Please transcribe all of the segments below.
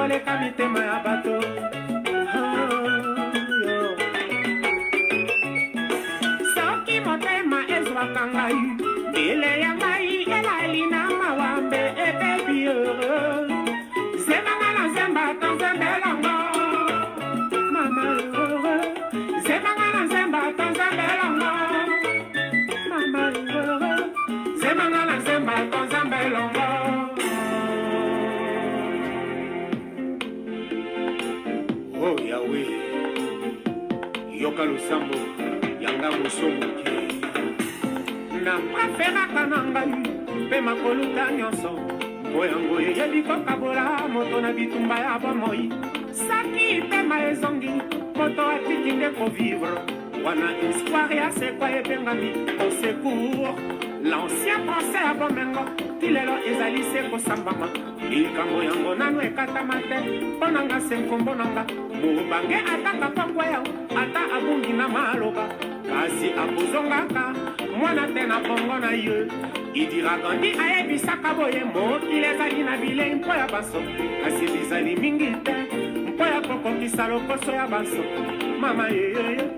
koleka mitema ya bato. Soki motema ezwaka ngai, mbele ya ngai elali na mawa mbe ebebi. Zembanga na nzemba to nzembelango mama, zembanga na nzemba to nzembelango mama, zembanga na nzemba to nzembelongo. Oh Yahweh, yoka losambo yanga mosomoki. Na preferaka na ngai mpe makoluta nyonso, mpo yango eyebi kokabola moto na bitumba ya bomoi. Soki pema ezongi, moto atiki nde kovivre. Wana espoir ya sekwa ebengami au secours. L'ancien procès ya bomengo ti lelo ezali se kosambama. Likambo yango nanu ekatama te. Mpo na nga se nkombo na nga mobange, atanga pangwa ata abungi na maloba, kasi akozongaka mwana te na bongo na ye. Indira Gandhi ayebisaka boye: mokili ezali na bilei mpo ya baso, kasi bizali mingi te mpo ya kokokisa lokoso ya baso. Mama yeyeye.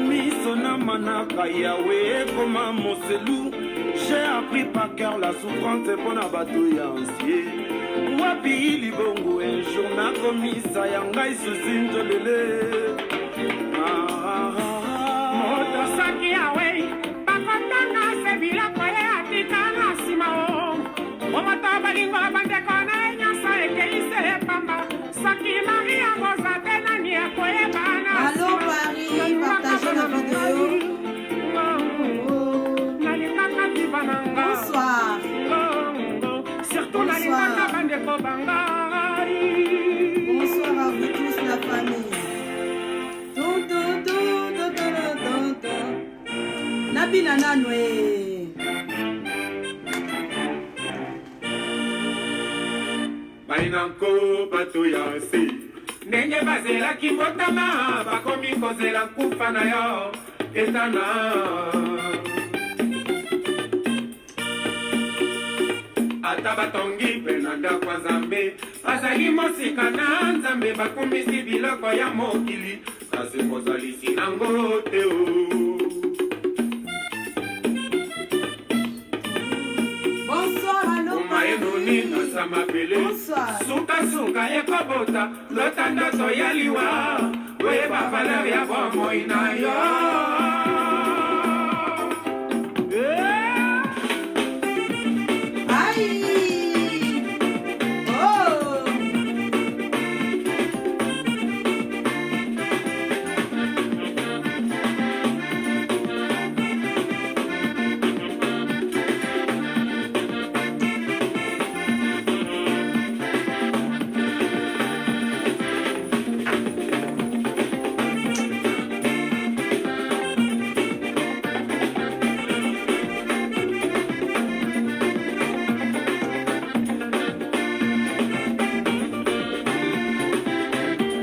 Miso na manaka yawe ekoma moselu. J'ai appris par cœur la souffrance mpona bato ya nsie. Wapi libongo? Un jour nakomisa ya ngai susi nzolele. Moto soki awei, bakotanga se biloko ye atika na nsima. O bomoto, bolingo, bandeko na ye nyonso ekei se pamba. Soki Maria koza te, nani akoyeba na? Allô Paris, partagez la vidéo. Nalingaka viva na nga. Bonsoir. Surtout nalingaka bandeko bangai. Bonsoir à vous tous, la famille. Tout, tout, tout, tout, tout, tout, tout. Nabina nanu eh. Bainanko bato ya se, ndenge bazelaki mbotama, bakomi kozela kufa na yo etana. Ata batongi mpe na ndako ya Nzambe, bazali mosika na Nzambe. Bakumisi biloko ya mokili, kasi kozalisi nango te o. Bonsoir, allô Uma enoni Paris. na mabele. Bonsoir. Sukasuka ekobota lota ndoto ya liwa, oyeba valeur ya bomoi na yo. Eh! Aïe. Oh.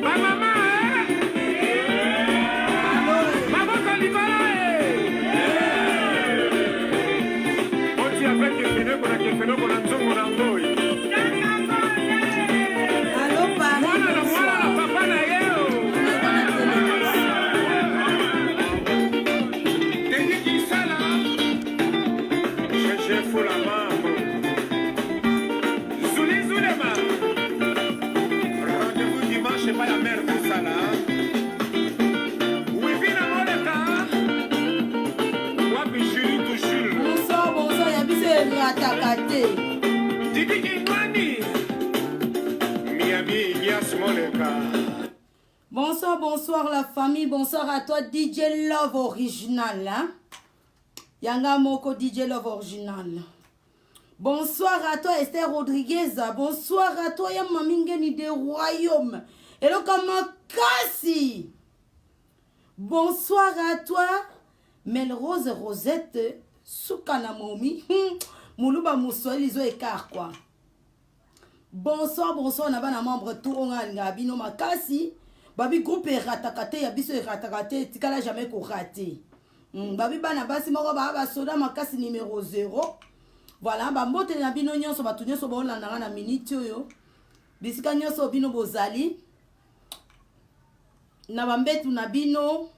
Bamama, Allô. maboko libala oti avec kefeneko na kefenoko na nzongo na ngoi. Allô Paris. Mwana na mwana na Bonsoir. papa na ye o. Dans la télévision. Denis Kisala, GG Fula Mambo, Zuli Zulema. Rendez-vous dimanche epai ya mare Kosala. Wivina Moleka, wapi Julie Tushul? Bonsoir, bonsoir. Ya biso erataka te. Didi Kingwani, Miami Ignace Moleka. Bonsoir, bonsoir la famille. Bonsoir à toi, DJ Love Original. Hein? Yanga Moko, DJ Love Original. Bonsoir à toi, Esther Rodriguez. Bonsoir à toi, Yamamingeni de Royaume. Eloka Makasi. Bonsoir à toi, Melrose Rosette. Sukana Momi. Muluba Moussoueli zo écart quoi. Bonsoir, bonsoir na bana membre tout oyo alingaka bino makasi. Babi groupe erataka te, ya biso erataka te, etikala jamais korater. Babi bana basi moko baa basoda makasi numero 0. Voilà, bambote na bino nyonso, bato nyonso baolanda nga na miniti oyo, bisika nyonso bino bozali, na bambetu na bino,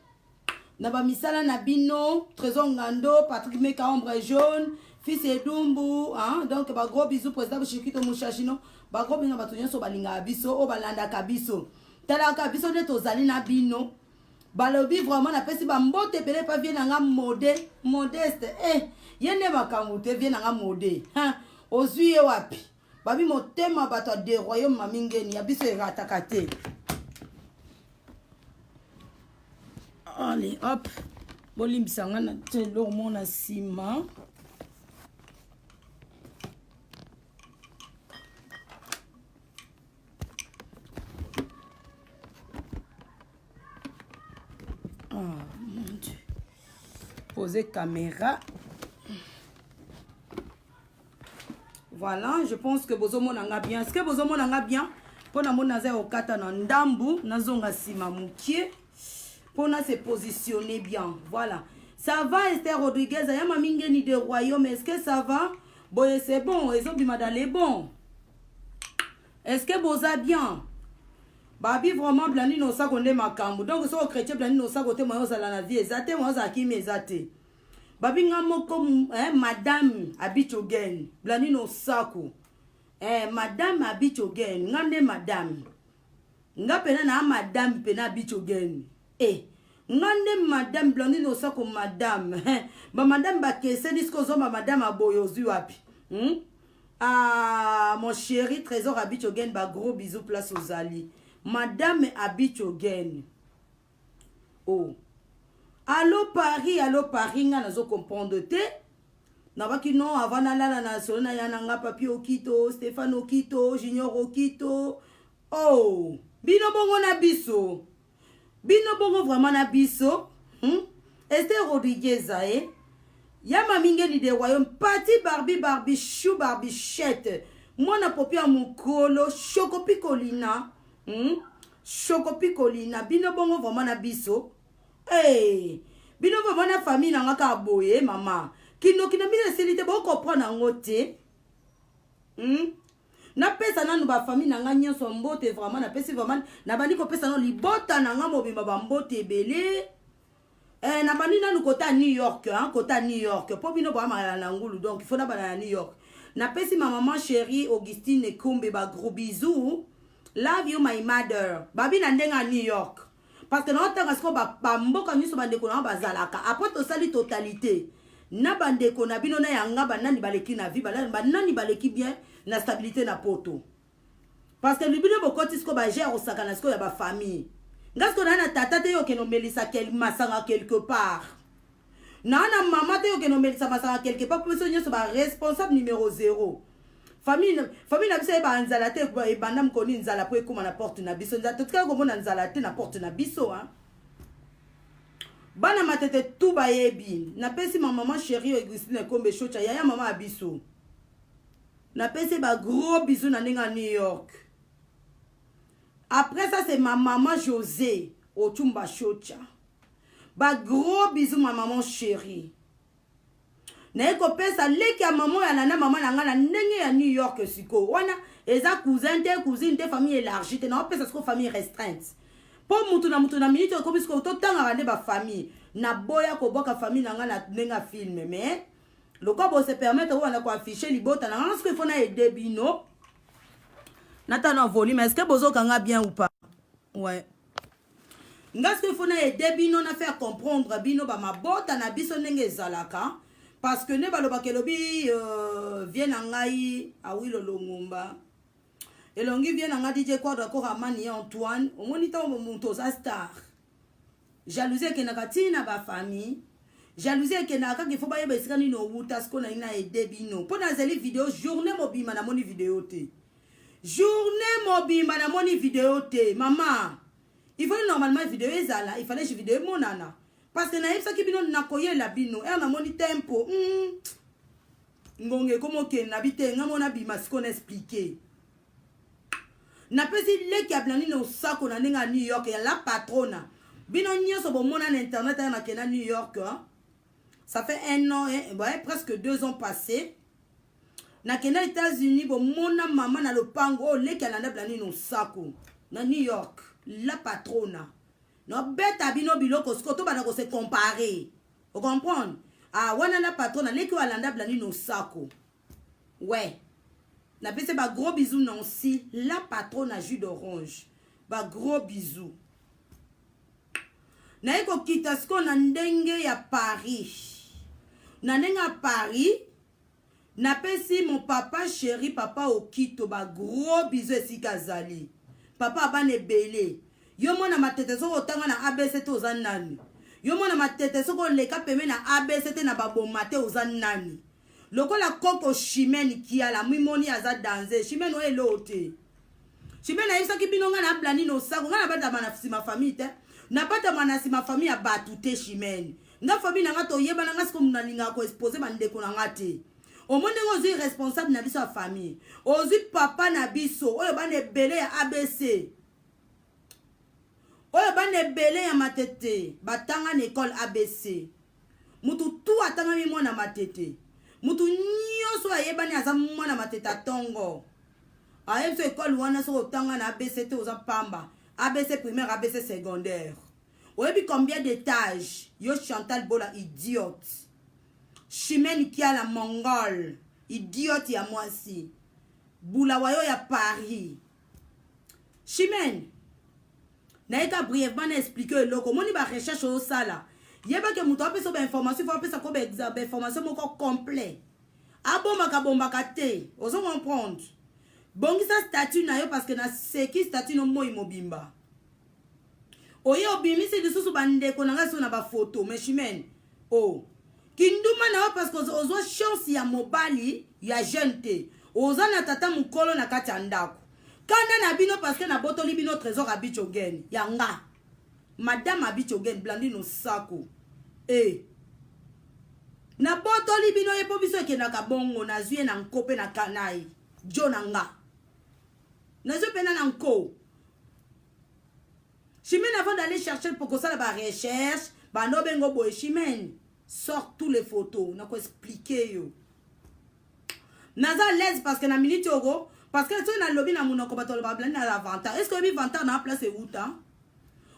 na bamisala na bino. Trésor Ngando, Patrick Meka, Ombre Jaune, Fils Edumbu, hein? Donc ba gros bisous, président Chikito Mushashino, ba gros bisous na bato nyonso balingaka biso, oyo balandaka biso, talaka biso nde tozali na bino. Balobi vraiment napesi bambote ebele pa vie na nga mode modeste, eh, ye nde makambo te. Vie na nga mode, hein? Ozwi ye wapi? Babi motema bato ya de royaume, mami ngeni ya biso erataka te. Allez hop, bolimbisa nga na te eloko moko na nsima. Oh mon Dieu, poser caméra. Voilà, je pense que bozomona nga bien. Est-ce que bozomona nga bien? Mpo namoni naza ya kokata na ndambu, nazonga nsima mokie mpo na se positionner bien. Voilà, ça va? Esther Rodriguez ayama mingeni de royaume, est-ce que ça va boye? C'est bon, ezobima dans les bons. Est-ce que boza bien? Babi vraiment Blandine Osako nde makambo. Donc soko chrétien Blandine Osako te, moyen ozala na vie eza te, moyen ozala kimi eza te. Babi nga moko, eh, madame Abichogen Blandine Osako, eh, madame Abichogen, nga nde madame, nga pena na madame pena Abichogen, eh, nga nde madame Blandine Osako, madame, eh, ba madame bakeseni. Soki ozwa ba madame aboye, ozwi wapi? Ah, mon chéri Trésor Abichogen, ba gros bisous place ozali, madame Abichogen. Oh, allo Paris, allo Paris, nga nazo comprendre te. Nabaki non, avant nalala na solo na ya na nga Papi Okito, Stéphane Okito, Junior Okito. Oh, bino bongo na biso, bino bongo vraiment na biso? Esther Rodriguez aye ya mamingeli de royaume, Pati Barbie, Barbie chou, Barbichette, mwana popi ya mokolo, Chokopi Kolina, Chokopi Kolina, bino bongo vraiment na biso? Hey, bino vraiment na famille na nga kaka boye. Mama kindoki na bino esili te, bocomprendre yango te, Napesa nanu bafamille na nga nyonso mbote. Vraiment napesi, vraiment nabandi kopesa nano libota na nga mobimba bambote ebele. Eh, nabandi nanu kota New York, hein, kota New York mpo bino boamala na ngulu, donc il faut nabanda na New York. Napesi ma maman chérie Augustine Ekombe ba gros bisous, love you my mother. Babi na ndenge ya New York, parce que naotanga sikoyo bamboka nyonso bandeko na bazalaka. Après tosali totalité na bandeko na bino na yanga, banani baleki na vie, banani baleki bien na stabilité na poto, parce que bino bokoti sikoyo bagere kosakana sikoyo ya bafamille. Nga sikoyo naa na tata te yo okende omelisa masanga quelque part, naa na mama te yo okende omelisa masanga quelque part, mpo biso nyonso baresponsable numéro 0. Famille, famille na biso eyeba nzala te. Ebanda mokoni nzala mpo ekóma na porte na biso, totikali komona nzala te na porte na biso, hein? Bana matete tu bayebi. Napesi ma maman chérie Augustine Ekombe Shocha, yaya mama ya biso, napesi ba gros bisous na ndenge ya New York. Après ça, c'est ma maman José Ochumba Shocha, ba gros bisous ma maman chérie. Naye kopesa leki ya mama oyo alanda mama na ngai na ndenge ya New York. Sikoyo wana eza cousin te, cousine te, famille élargie te. Naopesa sikoyo famille restreinte, mpo mutu na mutu na minute ekomi sikoyo totangaka nde bafamille. Naboya kobwaka famille na ngai na ndenge ya film, mais lokola bose permettre wana koaffiche libota na ngai, sikoyo ifo na aide bino. Natala na volume, est ce que bozokanga bien ou pas? Ouais, nga sikoyo ifo na aide bino na faire comprendre bino bamabota na biso ndenge ezalaka, parce que nde balobaka elobi vie na ngai Awilo Longomba elongi. Vie na ngai DJ Quadra Koramani ye Antoine, omoni ntango moto oza star, jalousie ekendaka ntina bafamille, jalousie ekendaka kaka, ifo bayeba esika nini owuta. Sikoyo nalingi na aide bino mpo nazali video journée mobimba, namoni video te. Journée mobimba namoni video te, mama. Il fallait normalement video ezala, il fallait video emonana, parce que nayebisaki bino nakoyela bino ere namoni tempo, Ngonga ekoma okende na bi te, nga mona bima sikoyo na explique. Napesi leki ya Blandine Osako na ndenge ya New York, ya la patrona. Bino nyonso bomona na internet aya nakenda New York. Ça fait un an, hein, ouais, presque 2 ans passé. Nakenda États-Unis, bomona mama na lopango oyo leki alanda Blandine Osako na New York, la patrona. Nobeta bino biloko sikoyo, tobanda kose comparer, ocomprendre? Ah, wana la patrona, leki oyo alanda Blandine Osako. Ouais, napesi bagros bisous. Nancy la patrona, jus d'orange, bagros bisous. Naye kokita sikoyo na ndenge ya Paris. Na ndenge ya Paris, napesi mon papa chéri, papa Okito, bagros bisous esika azali. Papa abana ebele. Yo mwana Matete, soki otanga na ABC te, oza nani? Yo mwana Matete, soki oleka peme na ABC te, na baboma te, oza nani? Lokola koko Chimene Kiala mimoni aza danger. Chimene oyo eloo te. Chimene, ayebisaki bino ngai na Blandine Osako, ngai nabatama na nsima famille te, nabatama na nsima famille ya bato te. Chimene, nga famille na nga toyebana. Nga sikoyo nalingaka koexposer bandeko na nga te. Omoni ndenge ozwi responsable na biso ya famille, ozwi papa na biso oyo bana ebele ya ABC, oyo bana ebele ya Matete batanga na ekole ABC. Mutu tu atangami mwana Matete, mutu nyonso ayebani aza mwana Matete. Atongo ayebi so ekole wana, soki otanga na ABC te, oza pamba. ABC primaire, ABC secondaire, oyebi combien d'étage? Yo Chantal Bola, idiote. Chimene Kiala, mongol, idiote ya mwasi, bulawayo ya Paris. Chimene, nayeka brièvement na expliquer eloko. Omoni barecherche osala, yebake moto apesa bainformation, fo apesa ko bainformation moko complet, abombaka bombaka te. Ozo comprendre? Bongisa statut na yo, parce que naseki statut no moi mobimba. Oye obimisi lisusu bandeko na ngai so na bafoto. Mais Chimene, o oh. Kinduma na yo, parce que ozwa chance ya mobali ya jeune te, oza na tata mokolo na kati ya ndako. Kanda na bino parce que nabotoli bino Trésor Abichogen ya nga, madame Abichogen Blandine Osako. E nabotoli bino ye mpo biso ekendaka bongo. Nazwi ye na nko mpe na kanai jo na nga, nazwi mpena na nko. Chimène, avant d'aller chercher pour kosala barecherche, bando bengo boye. Chimène, sort tous les photos, nakoexpliquer yo. Naza à l'aise parce que na minute oyo, parce que soki nalobi na monoko, bato baloba Blandi na vantard. Est ce que oyebi vantard na place euta?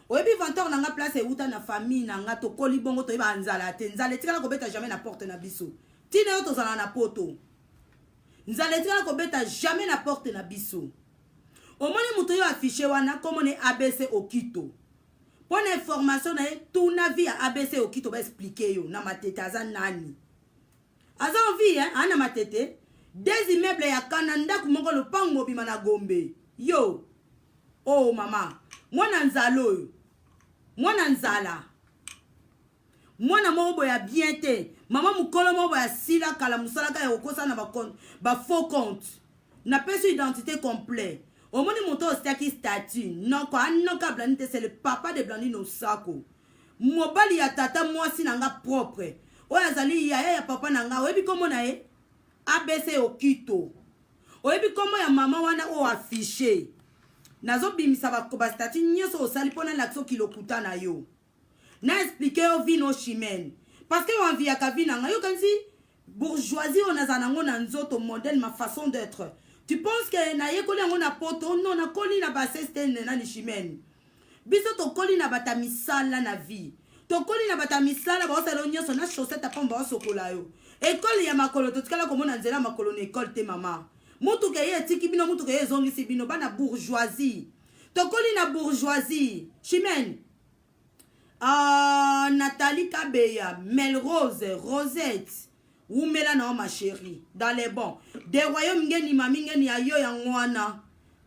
Oyebi vantard na nga place euta? Na famille na nga tokoli bongo, toyeba nzala te. Nzala etikala kobeta jamais na porte na biso. Ntina yo tozala na poto, nzala etikala kobeta jamais na porte na biso. Omoni moto oyo affiche wana, komona ABC Okito, mpo na information na ye, tuna vie ya ABC Okito, baexpliquer yo na Matete aza nani. Aza en vie, hein? Aa na Matete, des immeubles ya kana, ndako moko, lopango mobima na Gombe. Yo oh mama, mwana nzala oyo, mwana nzala, mwana moko boye ya bien te. Mama mokolo moko boye asila kala mosalaka ya kokosa na bafaux compte. Napesi identité complet. Omoni moto otiaki statut, noko anoka Blandine te, c'est le papa de Blandine Osako, mobali ya tata mwasi na nga propre, oyo azali yaya ya papa na nga. Oyebi kombo na ye? ABC Okito. Oyebi kombo ya mama wana oyo affiche? Nazobimisa bastatut nyonso osali mpo nalakisa okilokuta na yo, na expliquer yo vie no. Chimene, parce que oenviaka vie na ngai. Yokanisi bourgeoisie oyo nazala nango na nzoto, modèle, ma façon d'être, tu penses que nayekoli yango na poto? Non, nakoli na bassesse te. Nani Chimene, biso tokoli na bato ya misala na vie, tokoli na bato ya misala. Baosala yo nyonso na chaussette apamba, baosokola yo. Ekole ya makolo, totikala komona nzela ya makolo na ekole te. Mama, mutuka ye etiki bino, mutuka ye ezongisi bino. Bana bourgeoisie, tokoli na bourgeoisie. Chimene, Nathalie Kabeya, Melrose, Rosette, wumela na yo ma chérie, dans les bons de royaume. Ngeni mami ngeni ya yo, yango wana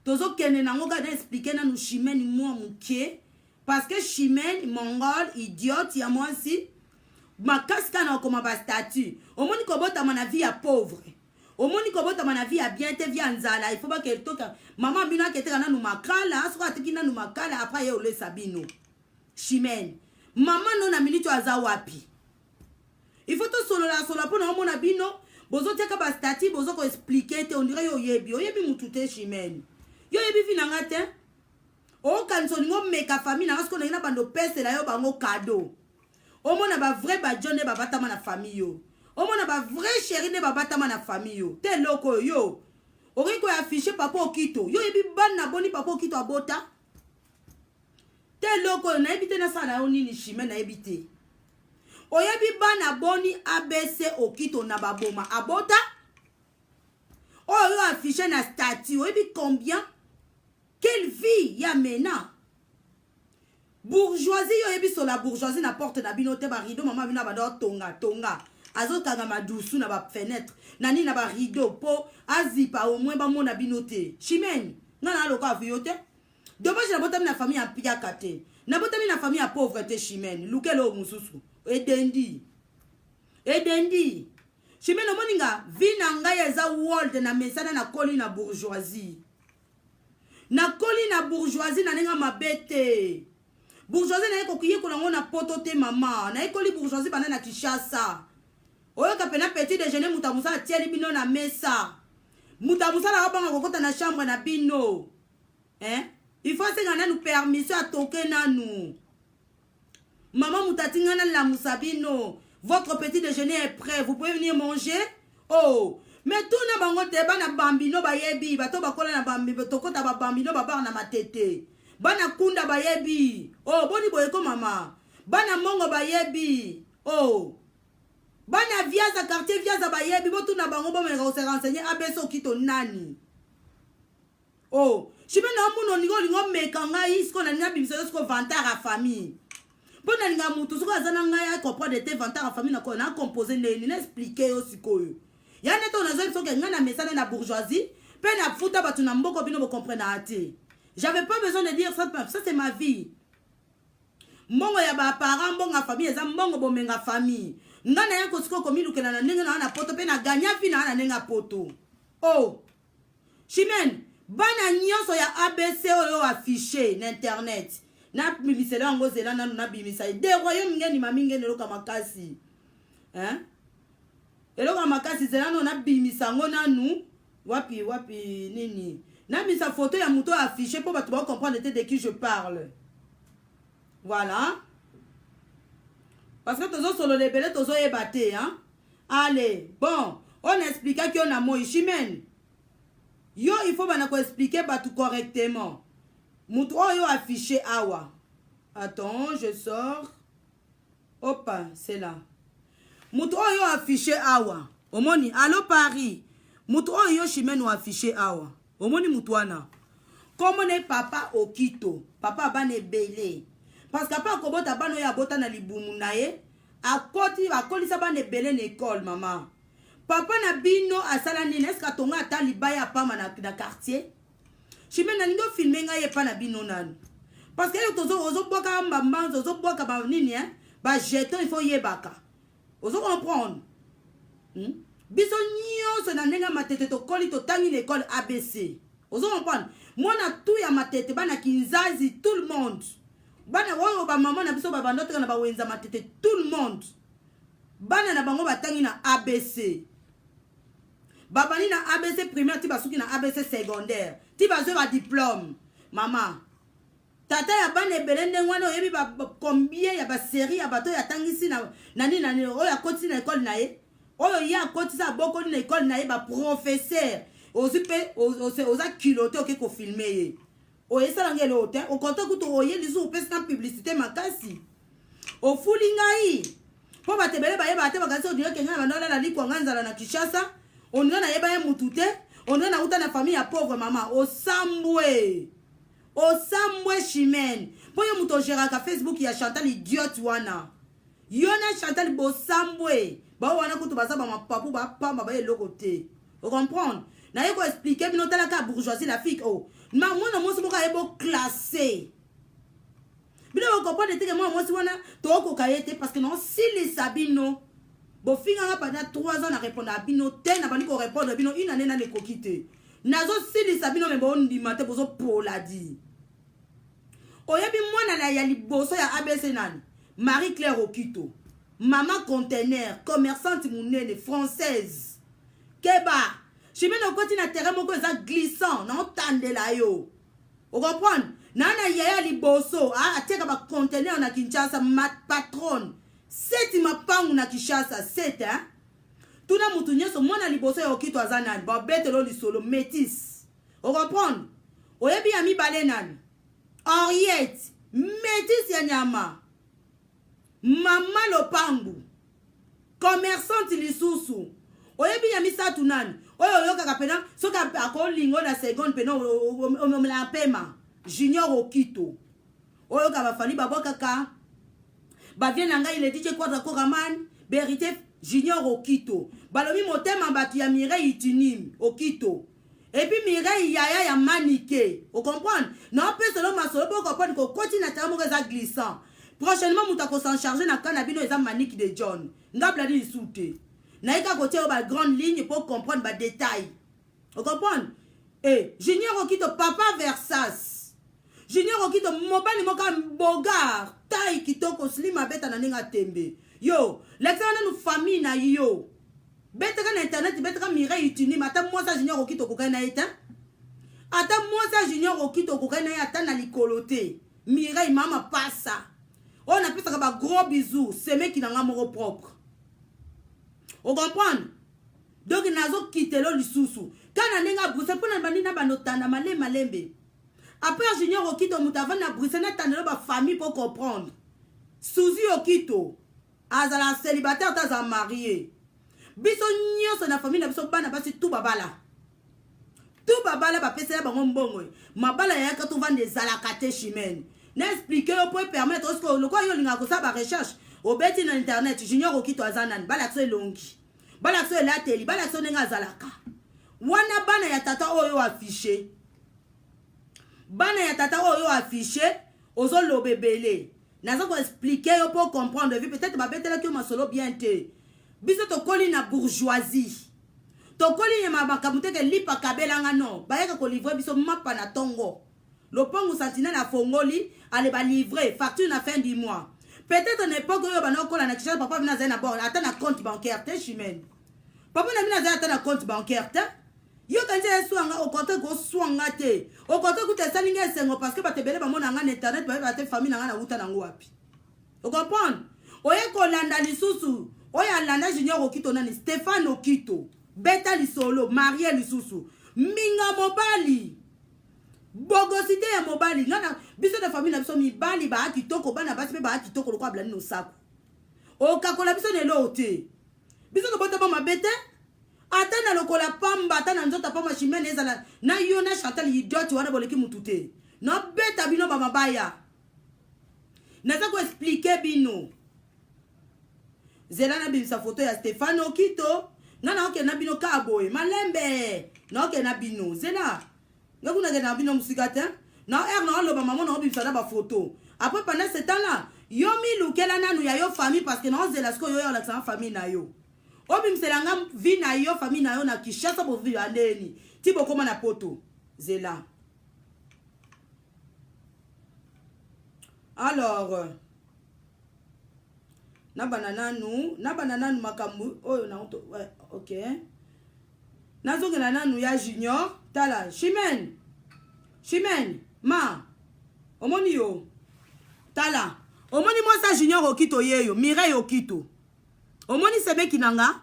tozokende nango kaka. Na expliquer nanu Chimene mwa moke, parce que Chimene, mongol, idiote ya mwasi makasi, kaka na okoma bastatut. Omoni kobotama na vie ya pauvre, omoni kobotama na vie ya bien te, vie ya nzala. Il faut baketoka mama bino aketeka nanu makala. Soki ateki nanu makala, après ye olesa bino. Chimene, mama no na minute oyo aza wapi? Il faut tosolola solola mpo na omona bino bozotiaka bastatut, bozo koexpliquer te. On dirait yo oyebi, oyebi mutu te. Chimene, yo oyebi vie na nga te. Okanisa olingi omeka famille na nga. Soki olingi na bando opesela yo bango cadeau. Omona ba vrai ba djo nde babatama na famille yo. Omona ba vrai chéri nde babatama na famille yo. Te eloko oyo yo. Okoki ko afficher papa Okito. Yo oyebi bana boni papa Okito abota? Te eloko oyo nayebi te nasala na yo nini chimene nayebi te. Oyebi bana boni ABC Okito na baboma abota? Oyo yo afficher na statut oyebi combien? Quelle vie ya mena? Bourgeoisie yo oyebi sola bourgeoisie na porte na bino te ba rideau mama bino abanda otonga tonga azokanga madusu na ba fenêtre na nini na ba rideau po azipa au moins bamona bino te. Chimene nga na loka avuyo te. Dommage nabotami na famille ya mpiaka te. Nabotami na famille ya pauvre te Chimene. Lukela oyo mosusu. Edendi. Edendi. Chimene omoni nga vie na ngai eza world na mesana nakoli na bourgeoisie. Nakoli na bourgeoisie na ndenge mabe te. Bourgeoisie naye koyekola yango na poto te mama. Nayekoli bourgeoisie banda na Kinshasa. Oyoka pena petit déjeuner moto ya mosala atieli bino na mesa. Moto ya mosala abanga kokota na chambre na bino. Hein? Il faut asenga nanu permission atoke nanu. Maman moto atinga na lamusa bino. Votre petit déjeuner est prêt. Vous pouvez venir manger? Oh! Mais tuna bango te bana bambino bayebi bato bakola na bambi tokota ba bambino babar na matete. Bana kunda bayebi. Oh boni boye ko mama. Bana mongo bayebi. Oh. Bana viaza quartier viaza bayebi botuna bango bomeka ko se renseigner ABC Okito nani. Oh, chime na omona olingi olingi omeka ngai sikoyo nalingi abimisa yo sikoyo vantard ya famille mpo nalinga motu soki aza na ngai acomprendre te vantard ya famille nakoyo na compose ndenge nini na explike yo sikoyo ya nete oyo nazoi soki ngai na mesana na bourgeoisie mpe nafuta bato na mboko bino bocomprenaka te. J'avais pas besoin de dire ça, ça c'est ma vie. Mbongo ya ba parents, mbongo ya famille eza mbongo bomenga famille. Ngai naya kosikoyo komilukela na ndenge na na poto mpe na gagna vie na na ndenge ya poto. Oh Chimène, bana nyonso ya ABC oyo affiché na internet nabimisela yango zela nanu nabimisa ye de royaume ngeni mami ngeni eloka makasi hein? Eloko makasi zela nanu nabimisa yango nanu wapi wapi nini nabimisa photo ya moto oyo affiché mpo bato bacomprendre te de qui je parle. Voilà, parce que tozosolola ebele tozoyeba te hein? Allez, bon, on expliquaki yo na moi Chimène. Yo il faut bana ko expliquer bato correctement. Mutu oyo affiché awa. Attends, je sors. Opa, c'est là. Mutu oyo affiché awa. Omoni, allo Paris. Mutu oyo yo Chimène affiché awa. Omoni mutu wana. Kombo ne papa Okito. Papa bana ebele. Parce que papa akobota bana oyo abota na libumu na ye, akoti akolisa bana ebele na école mama. Papa na bino asala nini? Est-ce atonga ata libaya apama na, na quartier? Chimène nalingi ofilme ngai epa na bino nanu. Parce que yo tozo ozobwaka mbambanzo, ozobwaka ba nini hein? Ba jeton il faut yebaka. Ozo comprendre? Biso nyonso na ndenge ya matete tokoli totangi na école ABC. Ozo comprendre? Mwana tout ya matete bana kinzazi tout le monde. Bana oyo ba mama na biso ba banda teka na ba wenza matete tout le monde. Bana na bango batangi na ABC. Babandi na ABC primaire ti basuki na ABC secondaire. Ti bazwe ba diplôme. Mama, tata ya bana ebele ndenge wana oyebi ba combien ya ba série ya bato oyo atangisi na na nini na nini oyo akotisi na école na ye oyo ye akotisi abokoli na école na ye ba professeur ozwi mpe oza culotte oke kofilme ye oyo esalanga eloko te okonte kutu oye lisusu opesi na publicité makasi ofuli ngai mpo bato ebele bayebaka te bakanisi ondire ke ngai na banda olala likwanga nzala na Kinshasa ondire nayeba ye mutu te ondire nauta na famille ya pauvre mama osambwe osambwe Chimène mpo yo moto ogeraka Facebook ya Chantal idiote wana yo na Chantal bosambwe bao wana kutu baza bamapapu bapamba ba eloko te ocomprendre naye koexplike bino talaka bourgeoisie la fille oh ma mwana mwasi moko aye boclasse bino bocomprendre te ke mwana mwasi wana tokoka ye te parce que naosilisa bino bofinganga pendant 3 ans na répondre ya bino te na bandi korépondre bino une année nani ekoki te nazosilisa bino me bondima te bozopola di oyebi mwana na ya liboso ya ABC nani Marie Claire Okito mama conteneur commerçante monene française keba Chimene okoti na terrain moko eza glissant na otandela yo ocomprendre na na yaya liboso atiaka ba conteneur na Kinshasa ma patronne. Seti mapangu na Kinshasa, sete hein? Tuna mutu nyonso mwana liboso ya Okito aza nani? Babetelo lisolo métis. Ocomprendre? Oyebi ya mibale nani? Henriette, métis ya nyama. Mama lopangu. Commerçante lisusu. Oyebi ya misatu nani? Oyo oyokaka pena soki akolingo na seconde pena omela pema. Junior Okito. Oyoka bafali babwakaka bavie na ngai le DJ Quadra Koraman Verité Junior Okito balobi motema bato ya Mireille Itinim Okito et puis Mireille yaya ya Manike o comprendre na opesa lo masolo po comprendre ko koti na terrain moko eza glissant prochainement moto ako s'en charger na cas na bino eza Manique de John nga bladi lisusu te naye kaka kotia yo ba grande ligne po comprendre ba détails O comprendre? Eh, Junior Okito papa Versas. Junior Okito mobali moko bogar, taille kitoko, slim abeta na ndenge tembe. Yo, lakisa nanu famille na yo. Betaka na internet, betaka Mireille Utinima, ata mwasi Junior Okito kokani na ye te. Ata mwasi Junior Okito kokani na ye ata na likolo te. Mireille mama pasa. Oyo napesaka ba gros bisous, semeki na nga moko propre. O comprendre? Donc nazo kitelo lisusu kaka na ndenge ya Bruxelles mpo na bandi na bando tanda malembe malembe après Junior Okito moto avandi na Bruxelles na tandelo ba famille mpo comprendre Suzy Okito azala célibataire to azala marié biso nyonso na famille na biso bana basi tout babala tout babala bapesela bango mbongo mabala yayaka tovanda ezalaka te chimene na explike yo mpo epermettre oske lokola yo olingaka kosala ba recherche obeti na internet Junior Okito aza nani balakisa elongi balakisa elateli balakisa ndenge azalaka wana bana ya tata oyo affiche bana ya tata oyo affiche ozoloba ebele naza koexplike yo mpo comprendre vi peut-être babetelaki yo masolo bien te biso tokoli na bourgeoisie tokoli na makambo teke lipa kabelanga non bayaka kolivre biso mapa na ntongo lopangu sentinelle afongoli ale ba livre facture na fin du mois peut-être na époque oyo bana okola na Kinshasa papa bino azali na bord ata na compte bancaire te chimene papa na bino azali ata na compte bancaire te yo kanisi eswanga au contraire koswanga te au contraire kuta esali nga esengo parce que bato ebele bamona nga na internet bayeba te famille na nga nauta nango wapi ocomprendre oye kolanda lisusu oyo alanda junior okito nani stéphane okito beta lisolo marie lisusu mbinga mobali bogosite ya mobali nga na biso na famille na biso mibali baa kitoko bana basi mpe baa kitoko lokola blani nosako okakola biso na eloo te biso tobotama mabe te ata na lokola pamba ata na nzoto pamba chimene ezala na yo na chantal idiote wana boleki mutu te nabeta bino bamabaya naza koexplike bino zela nabimisa foto ya Stefano Okito nga naokende na bino kaka boye malembe naokende na bino zela nga kuna kende na bino mosika te na heure naoloba mama naobimisa na bafoto après pendant ce temps là yo milukela nanu ya yo famille parce que naozela sikoyo yo olakisa nga famille na yo obimisela nga vie na yo famille na yo na Kinshasa bovivre ndeni ti bokoma na poto zela alors nabanda nanu nabanda nanu makambo oyo na ok nazongela nanu ya junior tala chimene chimene ma omoni yo tala omoni mwasi ya junior okito yeyo mireille okito omoni semeki na nga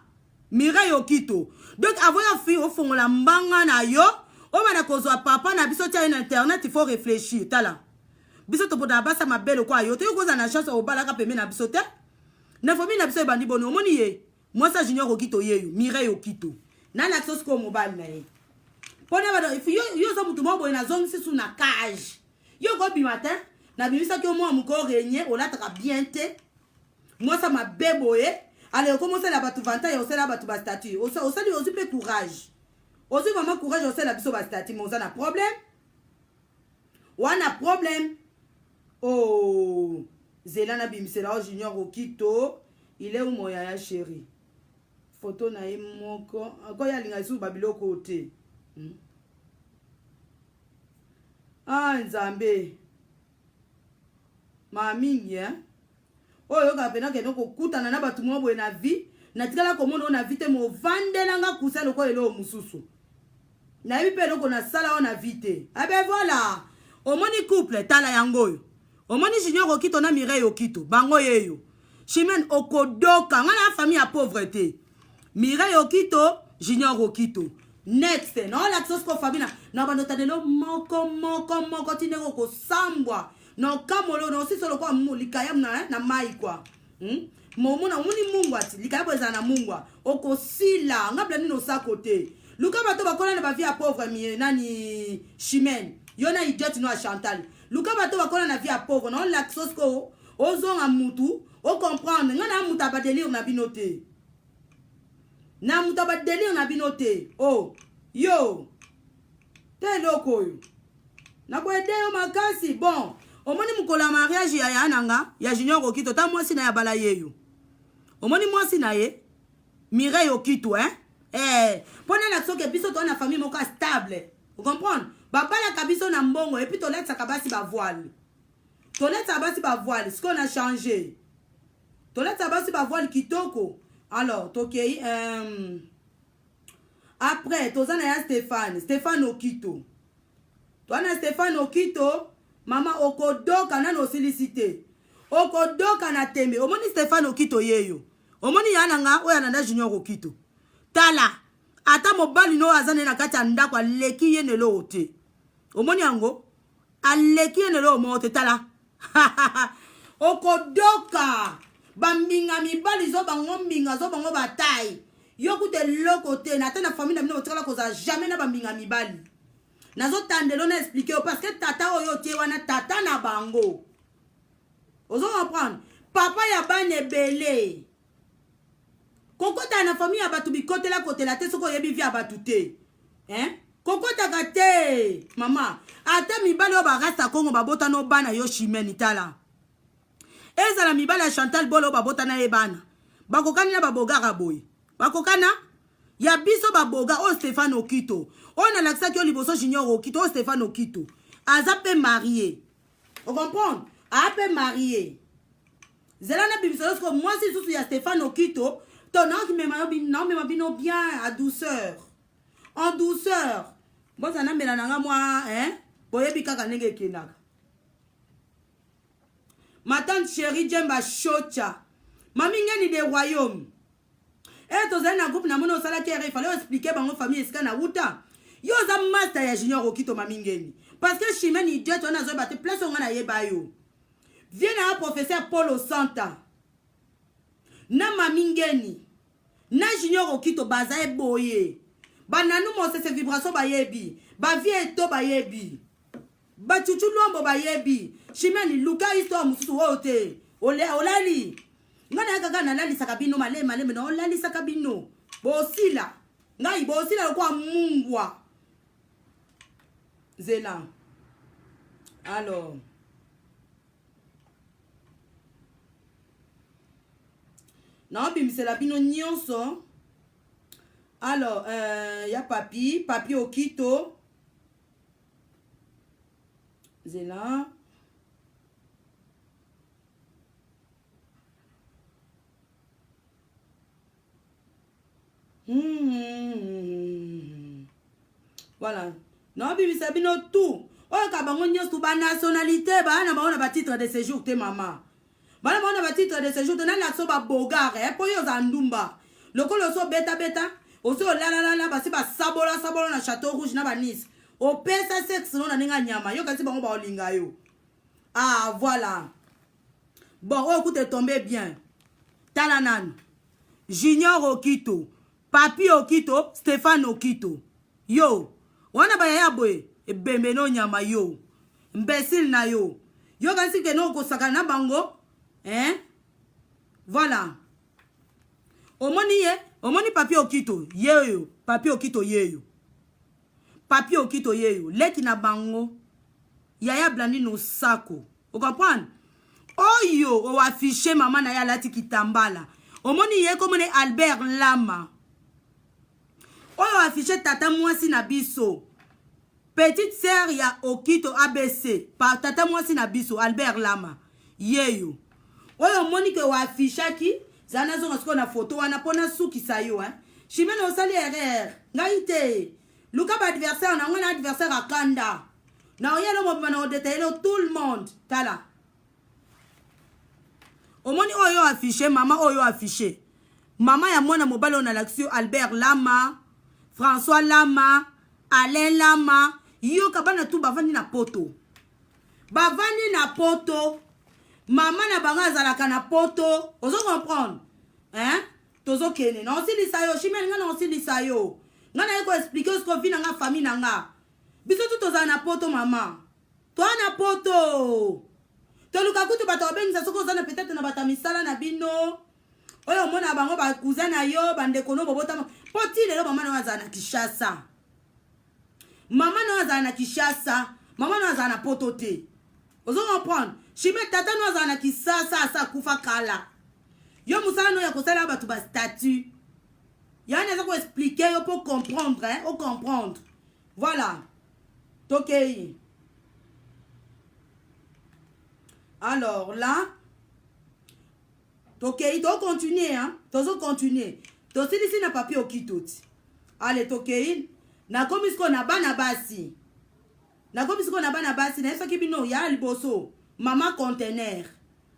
mireille okito donc avant ya fi ofongola mbanga na yo obanda kozwa papa na biso tia ye na internet il faut réfléchir tala biso topotaka basi ya mabe lokola yo toyoki kozala na chance obalaka pembe na biso te na famille na biso ebandi boni omoni ye mwasi ya junior okito yeyo mireille okito nalakisa sikoyo mobali na ye mpona bana yo oza motu moko boye nazongisi su na cage yo okobima te nabimisaki yo mwa moko renie olataka bien te mwasi ya mabe boye ale okoma osala bato vanta ya osala bato bastatut osali ozwi mpe courage ozwi vraiment courage osala biso bastatut ma oza na problème wana problème oh zela nabimisela o junior okito il est où mon yaya chéri photo na ye moko akoya alinga lisusu babiloko te hmm? ah nzambe maa mingi eh? oyo oyokaka mpena kende kokutana na bato moko boye na vie natikala komona oyo na vie te movandela nga kusa lokola eloko mosusu nayebi mpe eloko nasala oyo na vie te abe eh voilà omoni couple tala yango oyo omoni junior okito na mireille okito bango yeyo Chimène okodoka nga na famille ya pauvre te. Mireille Okito, Junior Okito. Next, naolakisa siko famille na na bando tandelo moko moko moko ti ndenge okosambwa na okamolo na osisa lokola likayabu na, na mai kwa hmm? momona omoni mungwa ti likayabu ezala na mungwa okosila nga bla nini osako te luka bato bakola na bavie ya pauvre mie nani chimene yo na idiote no ya chantal luka bato bakola na vie ya pauvre na olakisa sikoyo ozonga mutu ocomprendre nga na mutu ya badelire na bino te na mutu ya badelire na bino te o oh, yo te eloko oyo nakoede yo makasi bon omoni mokolo ya mariage ya ya na nga ya junior okito ta mwasi na ye abala yeyo omoni mwasi na ye mireille okito hein eh mpo nalakisa soki biso toa na famille moko ya stable ocomprendre babalaka biso na mbongo epuis tolatisaka basi bavoile tolatisa basi bavoile sikoyo na change tolatisa basi bavoile kitoko alors tokei euh, après toza na ya stéphane stéphane okito toza na stéphane okito mama okodoka nano osilisi te okodoka na tembe omoni stéphane okito yeyo omoni ya na nga oyo ananda junior okito tala ata mobali no aza naye na kati ya ndako aleki ye na eloko te omoni yango aleki ye na eloko moko te tala okodoka bambinga mibali zo bango mbinga zo bango batai yo kuta eloko te na ata na famille na bino botikala kozala jamais na bambinga mibali nazotandelo na explike yo parce que tata oyo otie wana tata na bango ozo comprendre papa ya bana ebele kokotaka na famille ya bato bikotela kotela te soki oyebi vie ya bato te hein? Kokotaka te mama ata mibali oyo barasta kongo babota no bana yo chimene tala ezala mibali ya chantal bolo oyo babota na ye bana bakokani na babogara boye bakokana ya biso baboga oyo Stéphane Okito oyo nalakisaki yo liboso Junior Okito oyo Stéphane Okito aza mpe marie ocomprendre aa mpe marie zela na bimisa yo sikoyo mwasi lisusu ya Stéphane Okito to naomema bino bien à douceur en douceur boza namela na nga mwa hein boyebi kaka ndenge ekendaka ma tante chérie djemba shocha mami ngeni de royaume e tozali na groupe namoni osalaki ere ifale oexplike bango famille esika na wuta yo oza master ya junior okito mami ngeni parce que chimene idiot wana azoyeba te place oyo ngai nayeba yo vie na ya professeur paul osanta na mami ngeni na junior okito baza ye boye ba nanu mosese vibration bayebi ba vie eto bayebi ba chuchu luambo bayebi chimene luka histoire mosusu oyo te olali ngai nayaka kaka nalalisaka bino maleme maleme na olalisaka bino bosila ngai bosila lokola mungwa zela alors naobimisela bino nyonso alors euh, ya papi papi okito zela Hmm. Voilà. Naobimisa bino tout. Oyo ka bango nyonso ba nationalité ba na bango na ba titre de séjour te mama. Bana bango na ba titre de séjour te nani aso ba bogare eh, po yo oza ndumba. Lokola oso beta beta, oso olala lala basi ba sabola sabola na Château Rouge na ba Nice. Opesa sexe no na ndenge ya nyama, yo kasi bango ba olinga yo. Ah voilà. Bon, oyo kuta etombe bien. Tala nanu. Junior Okito, Papi Okito, Stéphane Okito. Yo, wana ba yaya boye, ebembe no nyama yo. Imbécile na yo. Yo kasi ke no kosakana na bango, hein? Voilà. Omoni ye, omoni Papi Okito, yeyo, Papi Okito yeyo. Papi Okito yeyo, leki na bango. Yaya Blandine Osako. O comprendre? Oyo o afficher mama na ye alati kitambala. Omoni ye komone Albert Lama. Oyo afficher tata mwasi na biso. Petite sœur ya Okito ABC. Pa tata mwasi na biso Albert Lama. Yeyo. Oyo omoni ke o affichaki zala nazonga sikoyo na photo wana mpo nasukisa yo hein. Chimene osali erreur. Ngai te. Luka ba adversaire na ngai na adversaire akanda. Na oyelo mobima na odetayelo tout le monde. Tala. Omoni oyo affiche, mama oyo affiche. Mama ya mwana mobali oyo nalakisi yo Albert Lama, François Lama, Alain Lama, yoka bana tu bavandi na poto. Bavandi na poto. Mama na bango azalaka na poto. Ozo comprendre? Hein? Tozokende. Na osilisa yo, Chimène nga na osilisa yo. Nga na ye ko expliquer siko vie na nga famille na nga. Biso tu tozala na poto mama. Toa na poto. Toluka kutu bato babengisa soki oza na peut-être na bato ya misala na bino. Oyo omona bango ba cousin na yo, ba ndeko no bobotama. Po ti lelo mama na yo azala na Kinshasa. Mama na yo azala na Kinshasa. Mama na yo azala na poto te. Ozo comprendre? Chime tata no azala na Kisasa asa akufa kala. Yo musala no ya kosala bato ba statut. Yani aza ko expliquer yo po comprendre, hein, o comprendre. Voilà. Tokei. Alors là, tokei to continuer hein, tozo continuer. Tosilisi na papier okitoti. Allez tokei. Nakomi sikoyo na bana basi. Nakomi sikoyo na bana basi nayebisaki bino ya liboso mama container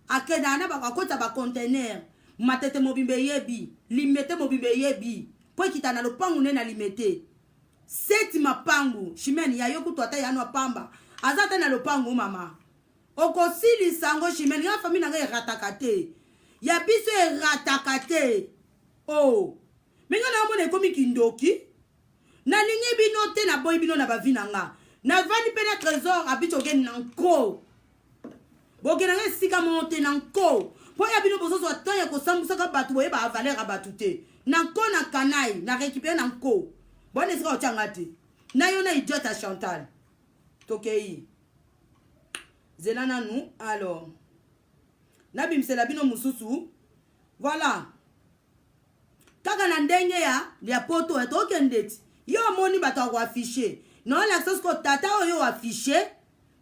akendaka na akotisa ba container matete mobimba eyebi limete mobimba eyebi mpo ekita na lopangu nde na limete seti mapangu chimene ya yo kutu ata yano pamba aza ata na lopangu mama okosilisa yango chimene nga famille na ngai erataka te ya biso erataka te o oh. me nga naomona ekomi kindoki Nalingi bino te naboyi bino na ba vie na nga. Navandi pe na Tresor abiti okende na nko. Bokende nga esika moko te na nko. Po ya bino bozozwa temps ya kosambusaka bato boyeba valeur ya bato te. Na nko na kanai na récupérer na nko. Bona esika otya nga te. Na yo na idiote ya Chantal. Tokei. Zela nanu alors. Nabimisela bino mosusu. Voilà. Kaka na ndenge ya ya poto ya tokende ti yo omoni bato ya koaffiche na olakisa siko tata oyo oaffiche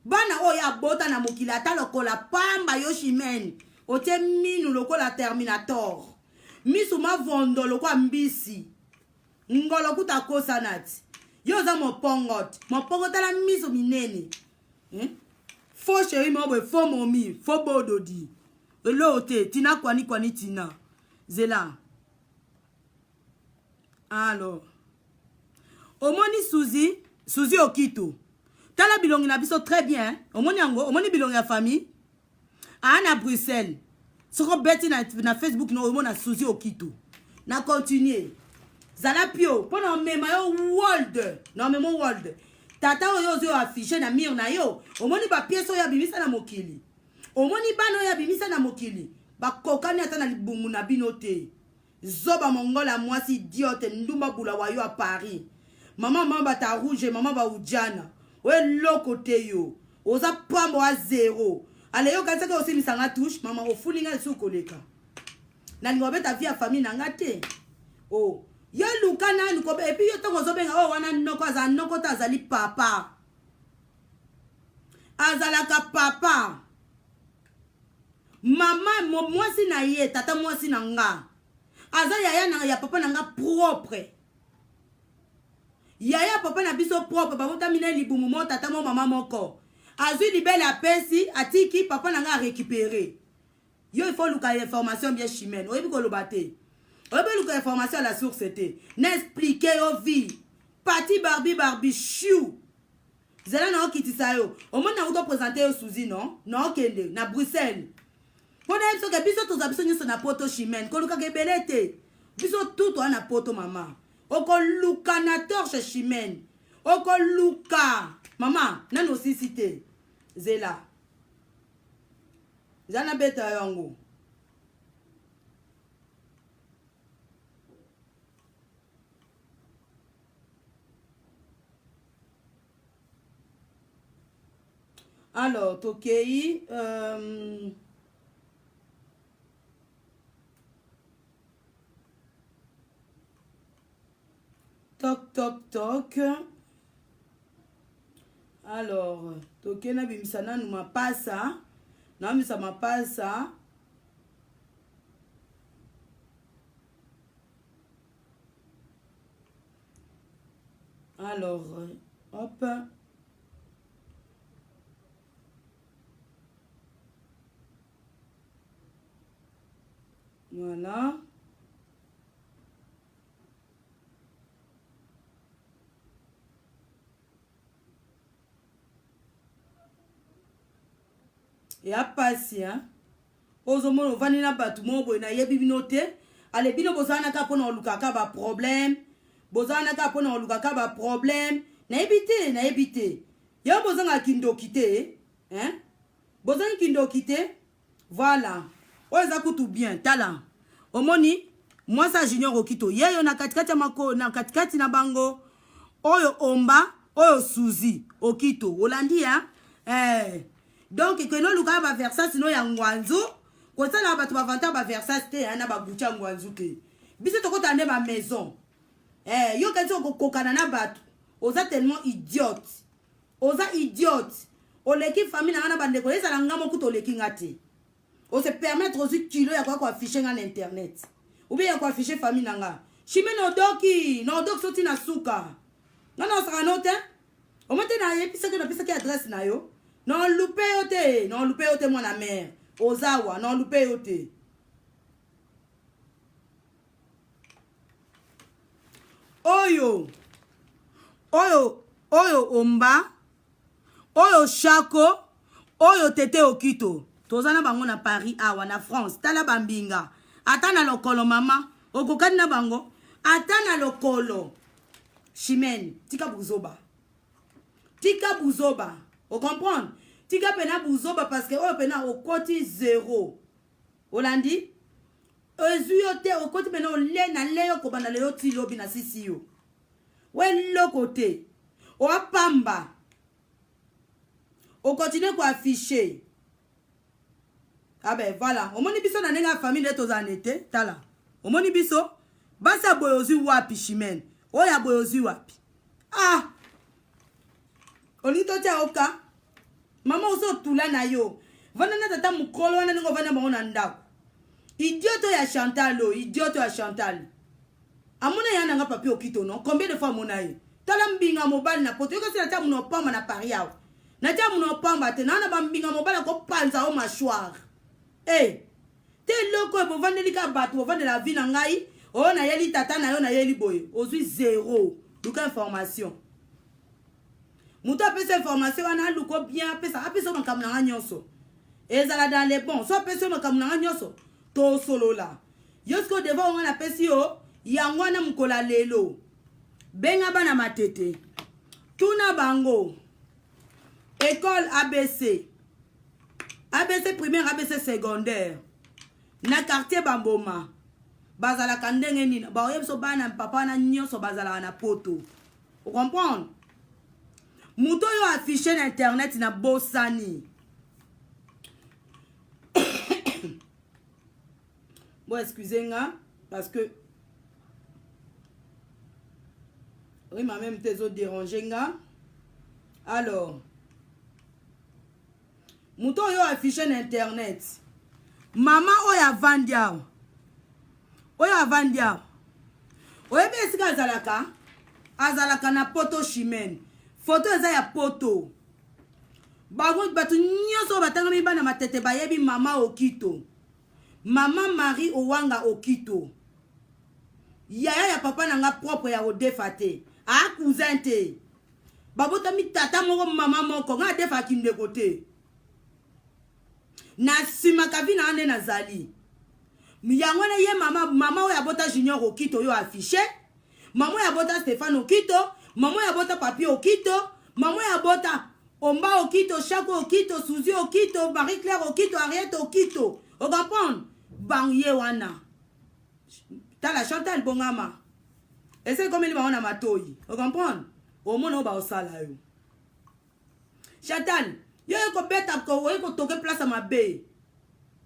bana oyo abota na mokili ata lokola pamba yo chimene otie minu lokola terminator misu mavondo lokola mbisi ngolo kuta akosana ti yo oza mopongo ti mopongo tala miso minene hmm? faux chéri moko boye faux momi faux bododi eloo te tina kwani kwani tina zela alors omoni suzi suzi okito tala bilongi na biso très bien omoni yango omoni bilongi ya famille aa na bruxelles soki obeti na, na facebook na omona suzi okito na continue zala pio mpo na omema yo world na omema world tata oyo ozo affiche na mire na yo omoni bapiese oyo abimisa na mokili Omoni bana oyo abimisa na mokili bakokani ata na libumu na bino te. Zoba mongol ya mwasi idiote ndumba bula wayo ya Paris. Mama mama bata rouge mama ba ujana. Oyo eloko te yo. Oza pambo a zero. Ale yo kanisaki osilisa nga touche mama ofuli nga lisusu koleka. Nalinga obeta vie ya famille na nga te. Oh. Yo luka nanu ko et puis yo tango ozobenga oh wana noko azala noko te azali papa. Azalaka papa. Mama mwasi na ye tata mwasi na nga aza yaya na ya papa na nga propre. Yaya papa na biso propre babotami na libumu moko tata mo mama moko. Azwi libele apesi atiki papa na nga a récupérer. Yo il faut luka information bien chimène. Oyebi koloba te. Oyebi luka information à la source te. Na expliquer yo vie. Pati Barbie Barbie chou. Zela na okitisa yo. Omoni na uto présenter yo Suzy non? Na okende na Bruxelles. Pona yebi soki biso toza biso nyonso na poto chimène. Kolukaka ebele te. Biso tout toa na poto mama. Okoluka na torche chimène. Okoluka. Mama, nanu osisi te. Zela. Zela na beta yo yango. Alors, tokei euh, toc toc toc. Alors, tokei nabimisa nanu mapasa, nabimisa mapasa. Alors, hop. Voilà. Ya pasi hein? Ozomona ovandi na bato moko boye nayebi bino te. Ale bino bozala na kaka mpona kolukaka ba problème, bozala na kaka mpona kolukaka ba problème. Nayebi te, nayebi te. Yo bozanga kindoki te, hein? Bozangi kindoki te. Voilà. Oyo eza kutu bien. Tala. Omoni mwasi ya Junior Okito yeyo na katikati ya mako na katikati na bango oyo Omba oyo Suzy Okito olandi ya eh. Donc keno luka ba Versace no ya ngwanzu kosala bato bavanta ba Versace te na ba Gucci ya ngwanzu te. Biso tokota nde ba maison. Eh, yo kanisi okokokana na bato. Oza tellement idiote. Oza idiote. Oleki famille na nga na bandeko ezala nga moko kutu oleki nga te. O se permettre ozwi kilo ya koya ko afficher nga na internet. Ou bien ya ko afficher famille na nga. Chimene odoki, na odoki soti na suka. Nga na osaka no te. Omoni te na yebisaki na pesaki adresse na yo. Na loupe yo te, na loupe yo te mwana mère. Ozawa, na loupe yo te. Oyo oyo oyo omba oyo shako oyo tete okito toza na bango na Paris awa na France. Tala bambinga ata na lokolo mama okokani na bango ata na lokolo. Chimene tika buzoba, tika buzoba, ocomprendre? Tika pena buzoba parce que oyo pena okoti zero. Olandi ezwi yo te okoti pena ole na le yo kobanda lelo ti lobi na sisi yo weloko te oapamba okontinue koaffiche. Ah ben voilà, omoni biso na ndenge ya famille nde tozala ne te. Tala, omoni biso basi ya boye ozwi wapi? Chimene oyo ya boye ozwi wapi? Ah, olingi totia oka mama ozotula na yo vanda na tata mokolo wana ndenge ovanda bango na ndako. Idioto ya Chantal oyo, idioto ya Chantal amona ya nanga papi Okito non? Combien de fois amona ye? Tala mbinga mobali na poto yoka se natia muno pamba na Paris awa, natia muno pamba te na bambinga mobali akopanza o mâchoire. Eh, te eloko oyo bovandeli kaka bato bovandela vie na ngai oyo nayeli tata na yo nayeli boye ozwi zero. Luka information, moto apesa information wana aluko bien, apesa apesa makambo na nga nyonso ezala dans les bons. So apesi yo makambo na nga nyonso tosolola yo sikoyo devant nga napesi yo yango wana mokolo ya lelo. Benga bana matete, tuna bango école ABC, ABC primaire, ABC secondaire na quartier Bamboma bazalaka ndenge nini? Baoyebi biso bana papa wana nyonso bazalaka na poto. Ocomprendre? Moto oyo affiche na internet na bosani. Bon, excusez nga parce que oui, ma même te déranger nga. Alors, moto oyo affiche na internet, mama oyo avandi awa, oyo avandi awa, oyebi esika azalaka? Azalaka na poto. Chimene foto eza ya poto. Bango bato nyonso oyo batangami bana matete bayebi mama Okito, mama Marie Owanga Okito, yaya ya papa na nga propre ya odefa te, aa cousin te, babotami tata moko mama moko. Nga adefaki ndeko te na nsima kavi na nga nde nazali yango wana. Ye mama, mama oyo abota Junior Okito oyo affiche, mama oyo abota Stéphane Okito, mama oyo abota Papi Okito, mama oyo abota Omba Okito, Shako Okito, Suzy Okito, Marie Claire Okito, Ariette Okito, ocomprendre bango ye wana. Tala Chantal bongama ese ekomeli bango na matoi, ocomprendre? Omona oyo baosala yo. Chantal, yo oye kobeta, oye kotoke place ya mabe.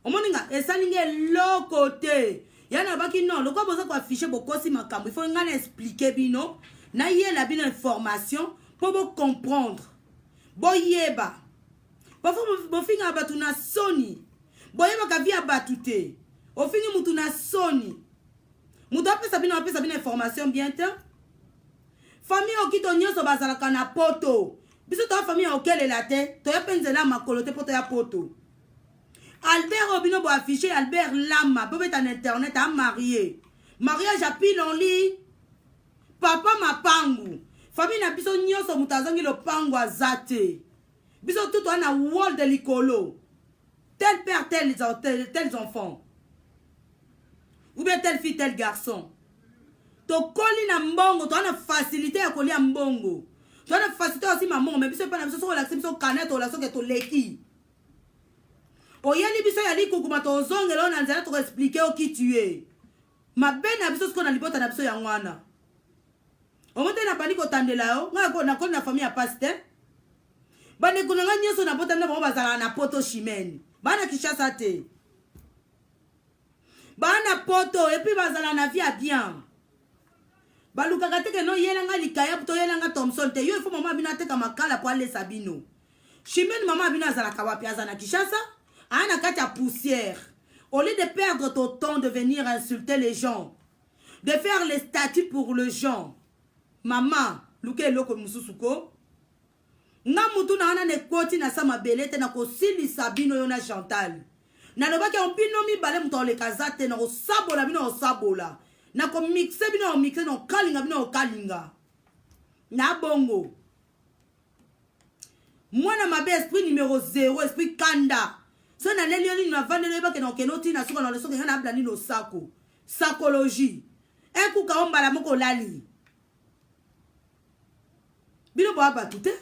Omoni nga esali nga eloko te. Ya na baki non, lokola boza koaffiche bokosi makambo, il faut nga na expliquer bino, nayela bino information mpo bocomprendre, boyeba. Parfois bofingaka bato na soni, boyebaka vie ya bato te. Ofingi mutu na soni, moto apesa bino, apesa bino information bien te. Famille Okito nyonso bazalaka na poto. Biso toya famille ya okelela te, toya mpe nzela ya makolo te mpo toya poto. Albert oyo bino bo affiche Albert Lama bobeta na internet a marie mariage ya pilonli papa mapangu famille na biso nyonso moto azangi lopango aza te biso tout toa na world likolo tel père tel, tel, tels enfants ou bien telle fille tel garçon tokoli na mbongo toa na facilité ya kolia mbongo toa na facilité ya kosima mbongo me biso epai na biso soki olakisi biso kana tolakisi oke toleki oyeli biso ya likukuma tozongela oyo na nzela tokoexplike yo qui tu es mabe na biso sikoyo na libota na biso yango wana omoni te nabandi kotandela yo ngai nakoli na famille ya pasi te bandeko na ngai nyonso nabotami na bango bazalaka na poto chimene bana kinshasa te bana poto epuis bazala na vie ya bien balukaka te ke noyela nga likayabu toyela nga thomson te yo ifo mama bino ateka makala po alesa bino chimene mama bino azalaka wapi aza na kinshasa aa na kati ya poussière au lieu de perdre ton temps de venir insulter les gens de faire les statuts pour les gens mama luka eloko mosusu ko nga mutu na wana na ekoti na sa mabele te nakosilisa bino yo na chantal nalobaki yango bino mibale moto akoleka aza te nakosabola bino akosabola nakomixe bino akomixe nakokalinga bino akokalinga na bongo mwana mabe esprit numero 0 esprit kanda so naleli yo nini navandeli oyebake na okende otina suka na soki ngai nabla nini osako sakologie ekuka o mbala moko olali bino boa bato te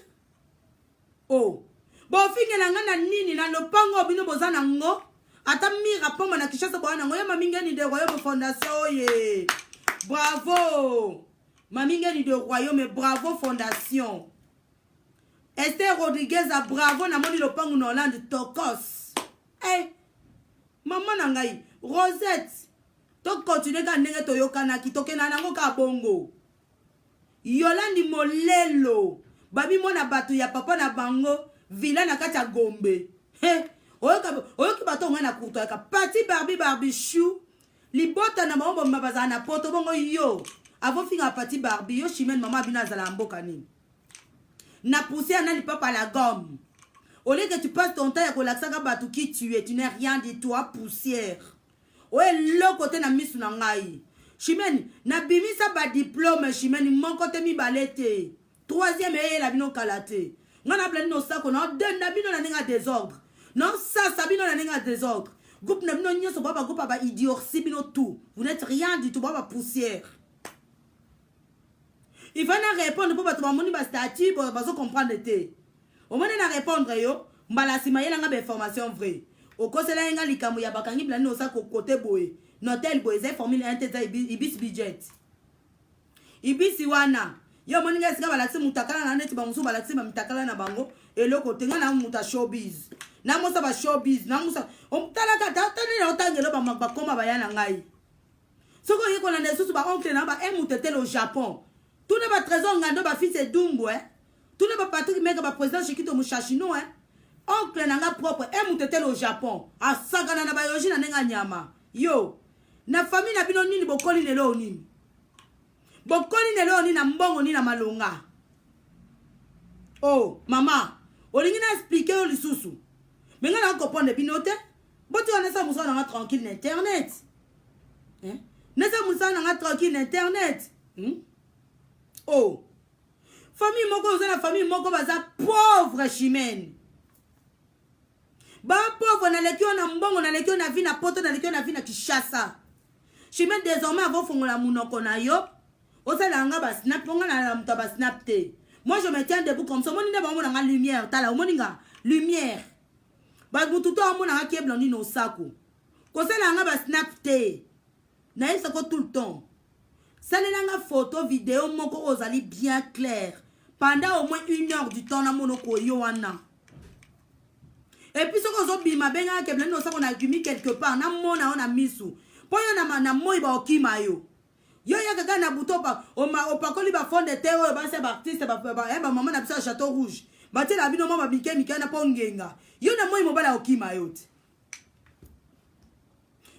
o oh. bofingela ngai na nini na lopango bino boza na ngo ata mira pomba na kinshasa boa nango ye mamingeni de royaume fondation oye bravo mamingeni de royaume bravo fondation Esther Rodriguez a bravo namoni lopango na Hollande tokos eh mama na ngai Rosette to continuer kaka ndenge toyokanaki tokenda nango kaka bongo Yolandi Molelo babi mwana bato ya papa na bango villa na kati ya Gombe he oyoki bato ngai na courtoyaka Pati Barbie Barbichou libota na bango bomba bazala na poto bongo yo avofinga Pati Barbie yo Chimène mama bino azala mboka nini na poussière na lipapa la gomme au lieu que tu passes ton temps ya kolakisaka bato qui tu es tu n'es rien de toi poussière oyo eloko te na misu na ngai chimene nabimisa badiplome chimene moko te mibale te troisième eyela bino kala te ngai nabla nino sako naodenda bino na ndenge ya désordre naosasa bino na ndenge ya désordre groupe na bino nyonso boa bagroupe ya baidioxi bino tout vous n'êtes rien du tout boa bapoussière il faut na répondre mpo bato bamoni bastatut bazo comprendre te omoni na répondre yo mbala nsima yelanga bainformation vrai okosela ye nga likambo ya bakangi bilani osa kote boye notel boye eza formule 1 te eza ibis budget ibisi wana yo omoni nga esika balakisi mutakala na neti bamosusu balakisi bamitakala na bango eloko te nga na moto ya showbiz namosa ba showbiz namosa talaka tanene otangelo bakoma baya na ngai soki oye kolanda lisusu ba oncle na ba emutetele au japon tuna ba trésor ngando ba fils edumbu eh? tuna ba patrick meka ba président shikito mushashino eh? oncle na nga propre emutetele au japon asakana na bayoji na ndenge ya nyama yo na famille na bino nini bokoli lelo nini bokoli lelo nini na mbongo nini na malonga oh mama olingi na explike yo lisusu me ngai na comprendre bino te botika nasala mosala na nga tranquille na internet eh? nasala mosala na nga tranquille na internet hmm? oh famille moko oza na famille moko baza pauvre chimene bapauvre naleki yo na mbongo naleki yo na vie na poto naleki yo na vie na kinshasa chimene désormais avofongola monoko na yo osalaka nga basnap mpo nga nalala moto ya basnap te moi je me tiens debout comme ça omoni nde baomona nga lumière tala omoni nga lumière bamutu to amonaka kie blandine osako kosala nga basnap te nayebisako tout le temps salela nga photo video moko oyo ozali bien clair pendant au moins une heure du temps namona okoyo wana epuis soki ozobima bengaka ke blandine osako na gumi quelque part namona yo na misu mpo yo na, na moi baokima yo yo yaka kaka na butu opakoli bafond de terre oyo basi ya baartiste bamama na biso ya chateau rouge batiela bino mwa babike mike wana mpo ngenga yo na moi mobali akokima yo te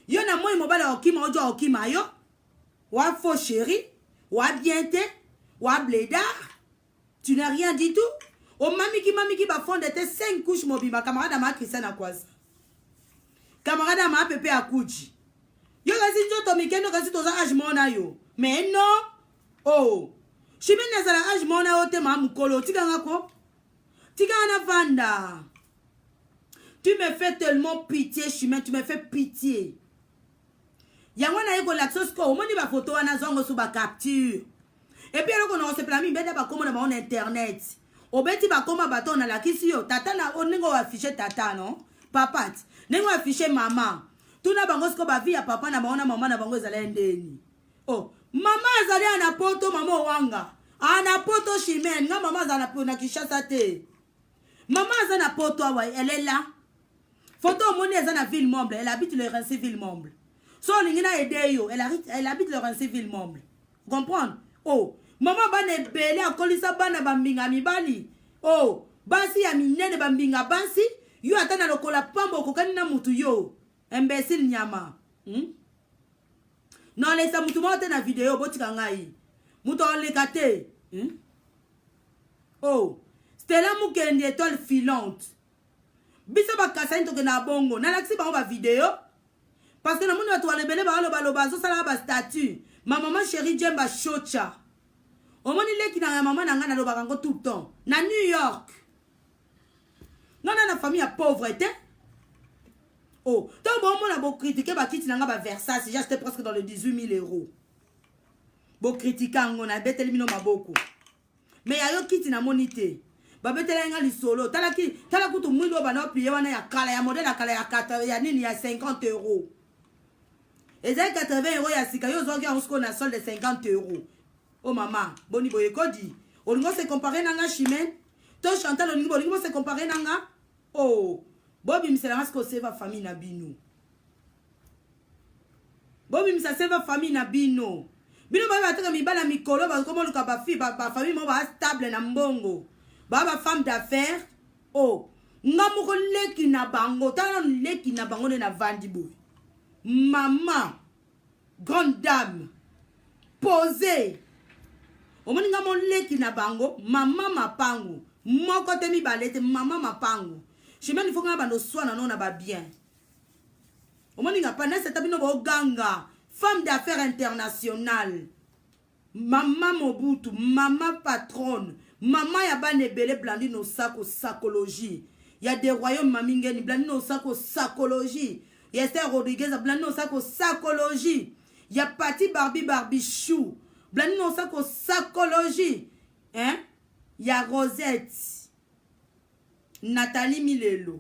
yo na moi mobali akokima ojo akokima yo wa faux chéri wa bien te wa bledard tu n'as rien du tout omamiki mamiki bafond de te 5 couche mobimba camarade ama christian akwaza. Camarade ya maa pepe akuji. Yo kasi nzoto mike ndo kasi toza age moko na yo. Mais non. Oh. Chimene nazala age moko na yo te maa mukolo. Tika nga ko. Tika nga na vanda. Tu me fais tellement pitié, Chimène, tu me fais pitié. Yango na ye kolakisa sikoyo omoni bafoto wana azwa yango so bacapture epuis eloko na kosepela mingi beta bakombo na bango na internet obeti bakombo ya bato oyo nalakisi yo tata na ndenge oyo affiche tata no papa ti ndenge oyo affiche mama tuna bango sikoyo bavi ya papa na bango na mama na bango ezala ya ndeni oh mama azali ana poto mama owanga ana poto chimene nga mama azala na kinshasa te mama aza na poto awa elle est là photo omoni eza na ville membre elle habite le Rency ville membre so olingi na aide yo elle, elle habite le Rency ville membre comprendre oh mama bana ebele akolisa bana bambinga mibali oh basi ya minene bambinga basi yo ata na lokola pamba okokani na mutu yo imbécile nyama hmm? nalekisa mutu moko te na video botika ngai mutu aleka te hmm? Oh, Stella Mukendi étoile filante. Biso ba kasani tokenda bongo. Nalakisi bango ba video. Parce que namoni bato wana ebele baloba loba azosala ba statut. Ma maman chérie Djemba Shocha. Omoni leki na ya mama na ngai nalobaka yango tout le temps. Na New York. Nga na na famille ya pauvre te. Oh, tant bomona bo critiquer ba kiti na nga ba Versace, j'ai acheté presque dans les 18 000 euros. Bo critiquer yango na beteli bino maboko. Mais ya yo kiti namoni te. Babetelaki nga lisolo. Tala ki, tala kutu mwindu oyo banda oplie wana ya kala ya modèle ya kala ya kata ya nini ya 50 euros. Ezali 80 euros ya sika yo ozwaki yango sikoyo na solde 50 euros. Oh mama, boni boye kodi. Olingi se comparer na nga Chimène? To Chantal olingi bolingi bo se comparer na nga? Oh, bobimisela nga sikoyo seva famille na bino. Bobimisa seva famille na bino. Bino baye bateka mibali ya mikolo bakoma luka ba fille ba, ba famille moko ba stable na mbongo. Ba ba femme d'affaires. Oh, nga moko leki na bango, tala nanu leki na bango nde navandi boye. Mama grande dame posée. Omoni nga moleki na bango, mama mapangu. Moko te mibale te, mama mapangu. Chimene il faut nga bando swana no na ba bien. Omoni nga panese ata bino boganga femme d'affaires internationale mama Mobutu mama patronne mama ya bana ebele Blandine Osako sakologie ya de royaume mami ngeni Blandine Osako sakologie ya Esther Rodriguez Blandine Osako sakologie ya Patty Barbie Barbie Chou Blandine Osako sakologie hein ya Rosette Nathalie Milelo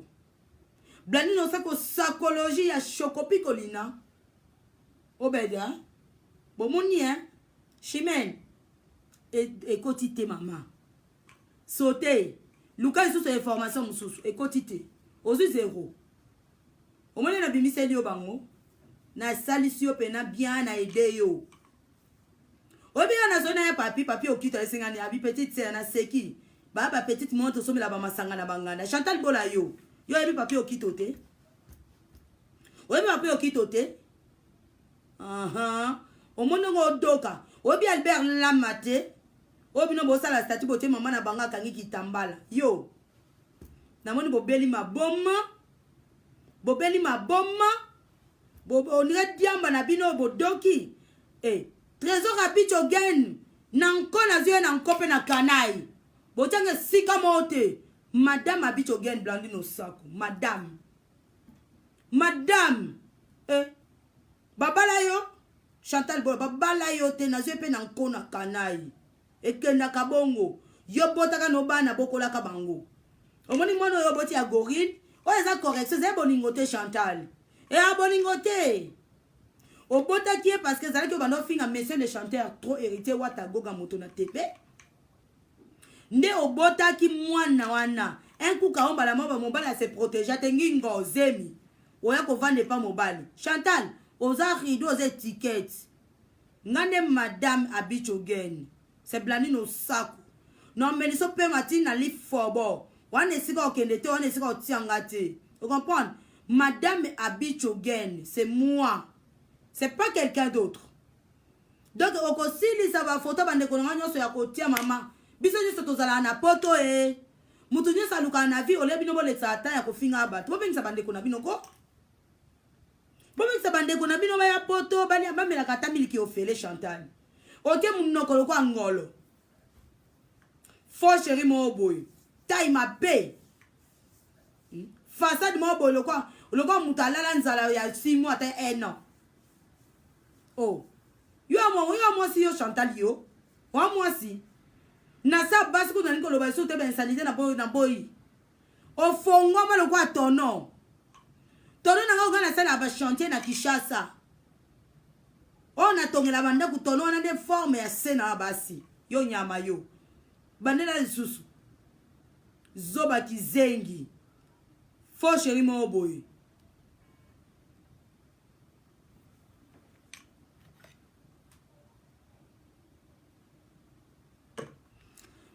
Blandine Osako sakologie ya Chocopi Kolina Obed hein? Bomoni hein? Chimène ekoti te mama. Sauter. Luka lisusu information mosusu ekoti te. Ozwi zero. Omoni na bimiseli yo bango. Nasalisi yo pena bien na aide yo. Oyebi nga nazoi na ya papi, papi okito ayesengani abi petite sœur na seki. Ba ba petite montre tosomela ba masanga na banganda. Chantal Bola yo. Yo oyebi papi okito te? Oyebi papi okito te? Aha. Omoni ngo odoka. Oyebi Albert Lama te? Oyo bino bosala statut botie mama na bango akangi kitambala. Yo. Namoni bobeli maboma. Bobeli maboma. Ondire diamba na bino bodoki. Eh, Trésor Abicho Gen na nko nazwi ye na nko mpe na kanai. Botianga esika moko te. Madame Abicho Gen Blandine Osako. Madame. Madame. Eh. Babala yo Chantal Bola babala yo te nazwi mpe na nko na kanai. Ekendaka bongo. Yo botaka no bana bokolaka bango. Omoni mwana oyo oboti ya gorille oyo eza correction ezali bolingo te Chantal. Eya bolingo te. Obotaki ye parce que ezalaki obanda ofinga monsieur le chanteur trop héritier wata goga moto na tepe. Nde obotaki mwana wana un coup kao mbala moko mobali a se protéger te ngingo zemi oya kovanda epa mobali Chantal oza rideau oza étiquette nga nde madame Abicho Gen c'est Blandine Osako na omeliso pema ti na lifobo wana esika okende te wana esika otia nga te o comprendre madame Abicho Gen c'est moi c'est pas quelqu'un d'autre donc okosilisa bafoto bandeko na nga nyonso ya kotia mama biso nyonso tozalaka na poto e moto nyonso alukaka na vie olie bino bolekisaka temps ya kofinga bato bobengisa bandeko na bino ko. Bomekisa bandeko na bino baya poto balia bamelaka ata miliki ofele Chantal. Otie munoko lokola ngolo. Faux chéri moko boye. Taille mabe. Hmm? Façade moko boye lokola lokola moto alala nzala ya 6 mois ata 1 an. Oh. Yo yo mwasi yo Chantal yo. Wa mwasi. Na sa basi kuna niko loba lisusu te ba insanité na boyi na boyi. Ofongwama lokola tono. Tono na nga oga nasala ba chantier na Kinshasa. Oyo natongela bandako tono wana nde forme ya se na basi. Yo nyama yo. Bandela lisusu. Zoba kizengi. Faux chéri moko boye.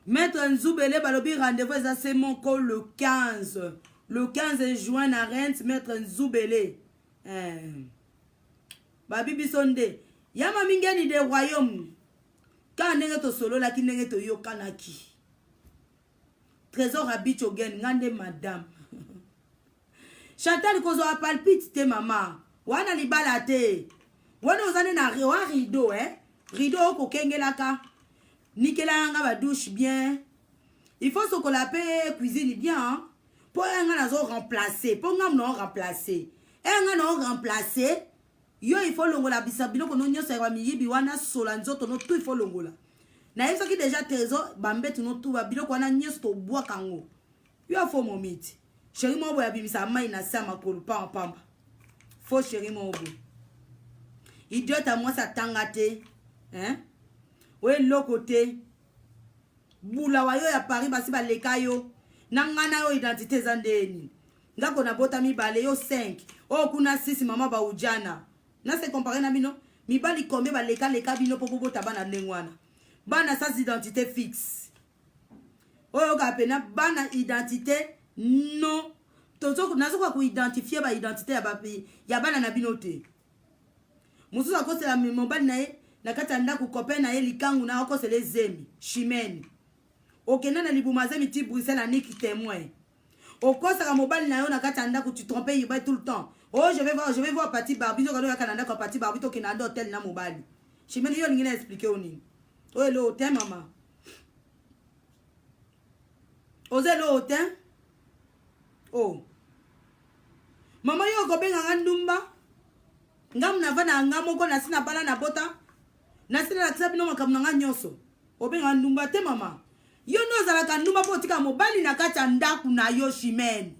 Maître Nzubele balobi rendez-vous eza se moko le 15 le 15 juin na Rennes Maître Nzubele eh. Babi biso nde ya mami ngeni de royaume kaka ndenge tosololaki ndenge toyokanaki Trésor Abicho Gen nga nde madame Chantal kozwa palpite te mama wana libala te wana oza nde na wa rideau eh rideau okokengelaka nikelaka nga ba douche bien il faut sokola pe cuisine bien hein? mpo oyo nga nazo remplacer mpo nga nao remplacer oyo nga nao remplacer yo il faut longola bisa biloko no nyonso ya miyibi wana sola nzoto no tout il faut longola nayebisaki deja trésor bambetu no tout biloko wana nyonso tobwaka yango yo fo momiti sheri moko boye abimisaka mai na se ya makolo pamba pamba fo sheri moko boye idiot ya mwasi atanga te hein? oyo eloko te bula wa yo ya paris basi baleka yo na ngai na yo identité eza ndenge nini ngako nabota mibale yo 5 oyo kuna 6 mama baujana na se compare na bino mibali combien baleka leka bino mpo bobota bana ndenge wana bana sans identité fixe oyo kaka pena bana identité non nazokoka koidentifie baidentité ya bana na bino te mosusu akosela mobali na ye na kati ya ndako copain na ye likangu na akosela ezemi chimene okenda na libuma zemi ti bruxelles aniki témoin okosaka mobali na yo na kati ya ndako tu trompe ye tout le temps oh je vais voir je vais voir Patty Barbie nzoka oyaka na ndako ya Patty Barbie tokenda nde hotel na mobali chimene yo olingi na explique yo nini oyo eloo te mama oza eloo te oh mama yo okobenga nga ndumba nga navanda nga moko nasi nabala nabota nasi nalakisa bino makambo na nga nyonso obenga ndumba te mama yo nde ozalaka ndumba mpo otika mobali na kati ya ndako na yo chimene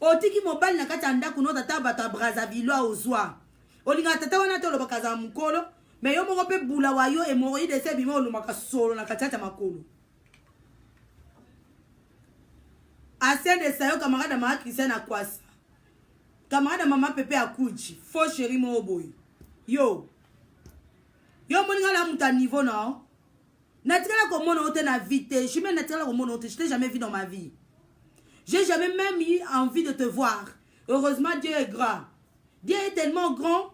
otiki mobali na kati ya ndako no tata bato ya brazzaville ozwa olingaka tata wana te olobaka azala mokolo me yo moko mpe bula wa yo hemoroïde esi ebima olumaka solo na kati ya makolo Ancien de Sayo camarade ya mama Christian Akwasa camarade ya mama Pepe Akuji faux chéri moko boye yo yo omoni nga na moto ya niveau na yo natikala komona yo te na vie te jumel natikala komona yo te je t'ai jamais vu dans ma vie j'ai jamais même eu envie de te voir heureusement Dieu est grand Dieu est tellement grand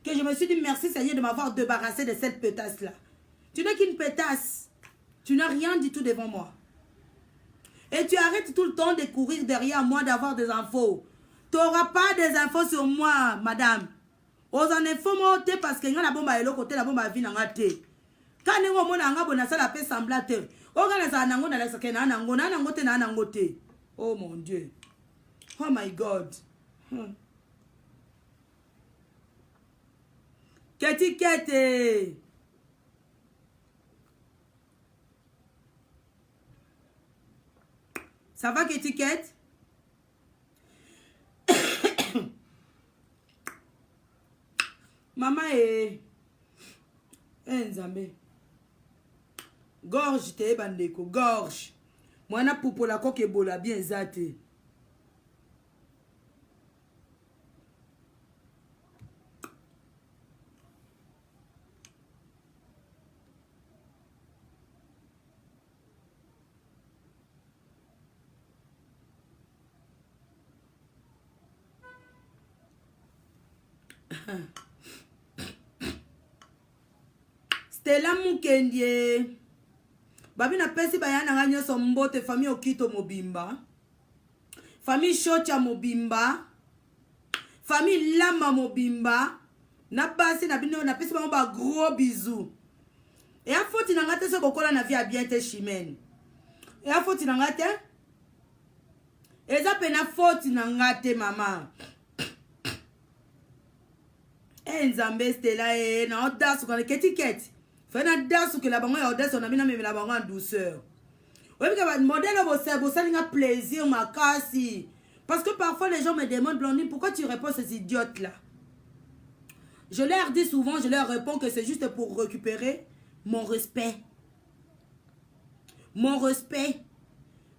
que je me suis dit merci Seigneur de m'avoir débarrassé de cette pétasse là tu n'es qu'une pétasse tu n'as rien du tout devant moi Et tu arrêtes tout le temps de courir derrière moi, d'avoir des infos. Tu n'auras pas des infos sur moi, madame. oza na info moko te parce que ngai nabomba eloko te nabomba vie na ngai te ka ndenge omona nga boye nasala mpe sembla te oyo ngai nazala nango nalakisaka naa nango naa nango te naa nango te oh mon dieu oh my god hmm. keti kete Ça va qu'étiquette Mama e eh nzambe gorge te bandeko gorge mwana pupola koke ebola bien eza te Stella Mukendie babi napesi baya na ngai nyonso mbote famille Okito mobimba famille Shocha mobimba. Famille Lama mobimba na basi na bino napesi bango ba gros bisous. Eya foti na nga te soki bokola na vie ya bien te Chimène. Eya foti na nga te. Eza pena foti na nga te mama. Eh Nzambe Stella eh na odasuka na keti keti. Fe na dasukela bango ya audace na bino memela bango en douceur. Oyebi ka modèle bosali nga plaisir makasi. Parce que parfois les gens me demandent Blandine pourquoi tu réponds ces idiotes là. Je leur dis souvent, je leur réponds que c'est juste pour récupérer mon respect. Mon respect.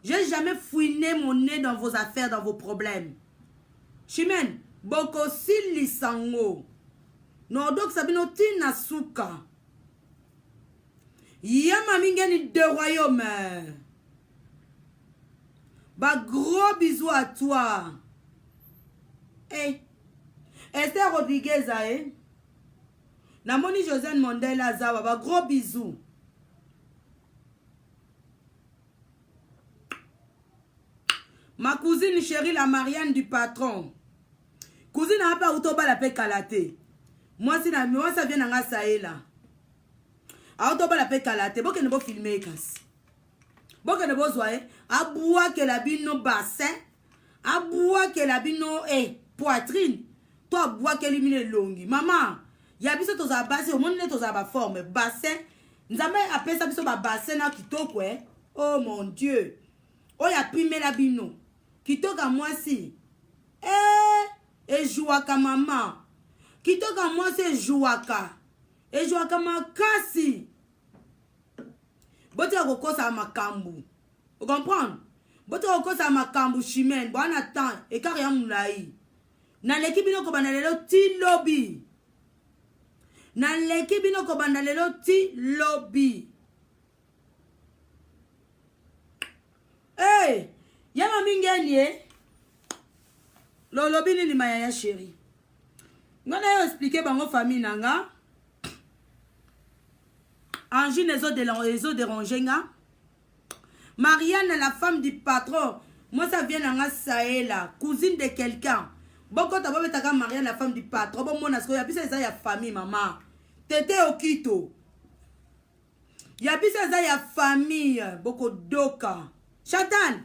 J'ai jamais fouiné mon nez dans vos affaires, dans vos problèmes. Chimène, bokosilisa ngo. Nodokisa bino tina suka. Yama mingeni de royaume. Ba gros bisous à toi. Eh. Esther Rodriguez eh. Namoni Josiane Mondela azawa ba gros bisous. Ma cousine chérie la Marianne du patron. Cousine apa auto bala pe kala te. Mwasi na mwasi avient na nga saela. Auto bala pe kala te. Bokende bo filmer kasi. Bokende bozwa ye abwakela bino bassin, abwakela bino eh, poitrine to abwakeli bino elongi. Mama, ya biso tozala basi, omoni nde tozala ba forme bassin. Nzambe apesa biso ba bassin na kitoko eh. Oh mon Dieu. Oyo apimela bino kitoko ya mwasi eh, ejouaka mama. Kitoko ya mwasi ejouaka. Ejouaka makasi. Botika kokosa makambu. O comprendre? Botika kokosa makambu Chimène, bwana temps, écart ya mulayi. Naleki bino kobanda lelo ti lobi. Naleki bino kobanda lelo ti lobi. Hey, yama mingeni eh. Lolobi nini mayaya chérie? Nga na yo expliquer bango famille na nga. Angine ezo déranger nga. Marianne la femme du patron, moi ça vient na nga Saela, cousine de quelqu'un. Bokota bobetaka Marianne la femme du patron, bomona sikoyo ya biso eza ya famille mama. Tete Okito. Ya biso eza ya famille, bokodoka. Chantal,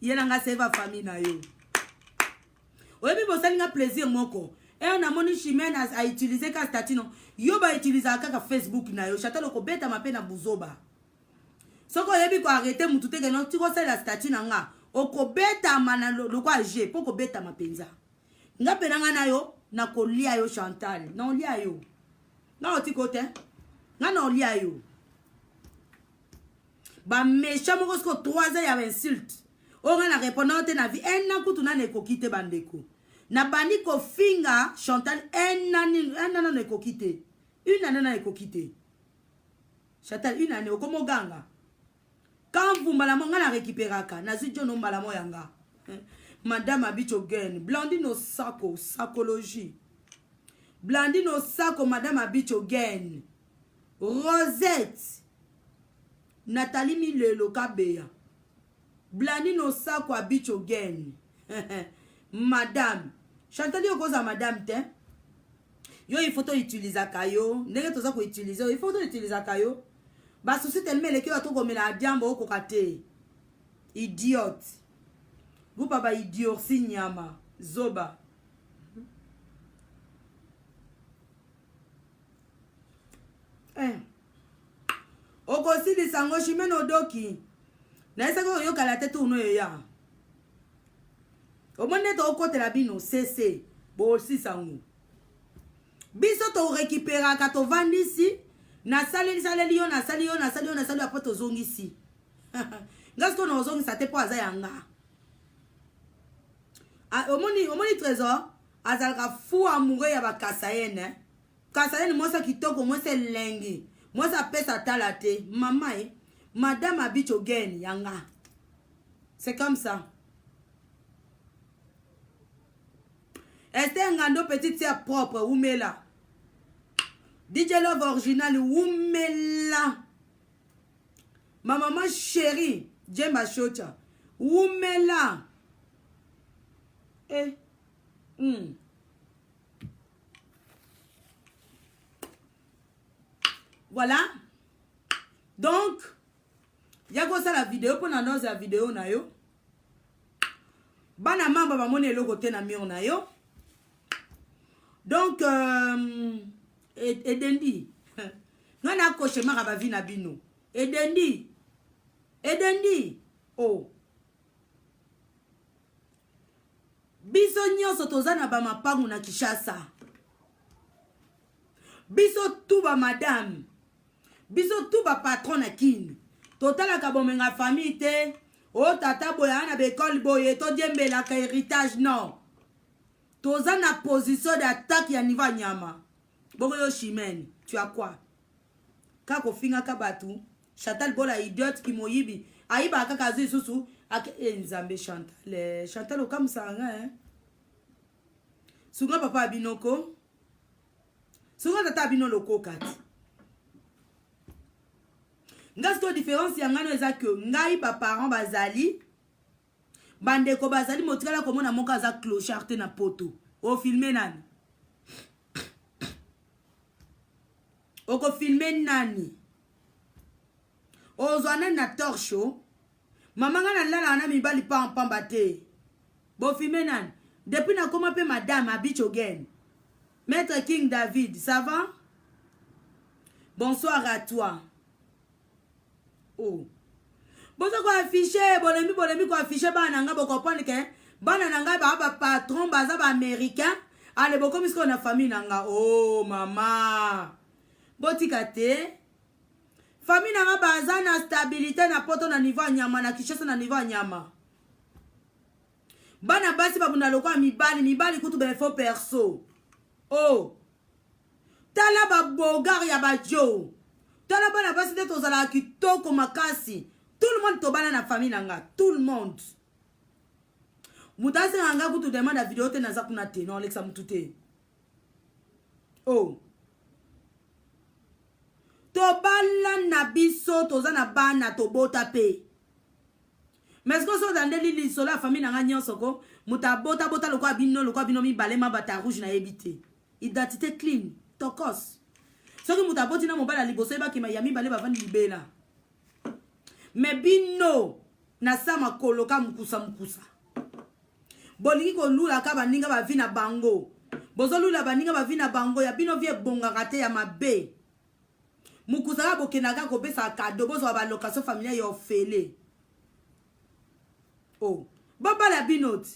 yela nga seva famille na yo. Oyebi bosali nga plaisir moko. Eh namoni Chimène a utiliser ka statut non. Yo ba utilisaka kaka Facebook na yo. Chantal okobetama pe na buzoba. Soki oyebi ko arrêter mutu te keno tiko salela statut na nga. Okobetama na lokwa je po kobetama penza. Nga pe na nga na yo na kolia yo Chantal. Na olia yo. Nga otiko te. Nga na olia yo. Ba méchant moko siko 3 ans ya insulte. Oyo nga na répondre te na vie un an kutu nanu ekoki te bandeko. Na bandi kofinga Chantal un an un an nanu ekoki te. Une année nanu ekoki te. Chantal une année okomo ganga. Quand vous mbala mo nga na récupéraka nazwi John mbala mo yanga. Madame Abicho Gen, Blandine Osako, Sakologie. Blandine Osako, Madame Abicho Gen. Rosette. Nathalie Milelo Kabeya. Blandine Osako Abicho Gen. Madame. Chantal yo koza madame te. Yo il faut to utilisaka yo. Ndenge toza ko utiliser, il faut to utilisaka yo. Ba souci tellement eleki yo atokomela diambo okoka te. Idiote. Groupe ba idiorsi nyama. Zoba. Eh. Okosilisa yango Chimene odoki. Nayesaki oyokala te tourno eya. Omoni nde tokotela bino cc bosilisa yango. Biso torekiperaka tovandisi nasaleli saleli yo nasali yo nasali yo nasali yo apo tozongisi. Nga sikoyo naozongisa te mpo aza ya nga. Omoni omoni trésor azalaka fou amoureux ya bakasayene. Kasayene mwasi ya kitoko mwasi elengi mwasi apesa tala te mama e madame Abicho Gen yanga. C'est comme ça. Esther Ngando petite sœur propre wumela. DJ Love original wumela. Ma maman chérie Jemba Shocha wumela. Eh. Voilà. Donc, ya kosala video mpo na noze ya video na yo. Bana mamba bamoni eloko te na mur na yo. Donc, euh, edendi. Nga na cauchemar ba vie na bino. Edendi. Edendi. Oh. Biso nyonso toza na ba mapangu na Kinshasa. Biso tout ba madame. Biso tout ba patron na Kin. Totalaka bomenga famille te. O tata boye ana ba école boye todiembelaka héritage non. Toza na position d'attaque ya niveau ya nyama. Bongo yo Chimène, tu as quoi? Kaka kofingaka bato. Chantal Bola idiote kimoyibi. Ayibaka kaka azwi lisusu ake eh, Nzambe Chantal. Eh, Chantal okamusaka nga eh. Sunga papa ya bino ko. Sunga tata ya bino lokoka ti. Nga sikoyo différence ya ngano eza que ngai ba parents bazali bandeko bazali motikala komona moko aza clochard te na poto ofilme nani okofilme nani ozwa nani na torche o mama ngai nalalaka na mibali pampamba te bofilme nani depuis nakoma mpe madame abichogen maître king david ça va bonsoir à toi Oh. Boza ko afficher, bolembi bolembi ko afficher bana na nga bo comprendre que bana na nga ba ba patron baza ba américain. Ale bokomi sikoyo na famille na nga. Oh mama. Botika te. Famille na nga baza na stabilité na poto na niveau ya nyama na Kinshasa na niveau ya nyama. Bana basi babunda lokola mibali, mibali kutu ba info perso. Oh. Tala ba bogar ya ba djo. Tala bana basi nde tozalaka kitoko makasi. Tout le monde tobala na famille na nga. Tout le monde. Moto asenga nga kutu demande ya video te naza kuna te. Non, alekisa mutu te. Oh. Tobala na biso toza na bana tobota pe. Mais sikoyo soki olandeli lisolo ya famille na nga nyonso ko moto abota bota lokola bino lokola bino mibale mabata rouge nayebi te. Identité clean tokos. Soki moto aboti na mobali ya liboso yebakima ya mibale bavandi libela. Mais bino na sa makolo ka mukusa mukusa. Bolingi kolula ka baninga ba vie na bango. Bozolula baninga ba vie na bango ya bino vie ebongaka te ya mabe. Mukusa ka bokendaka kopesa cadeau bozwa ba location familiale ya ofele. Oh. Babala bino ti.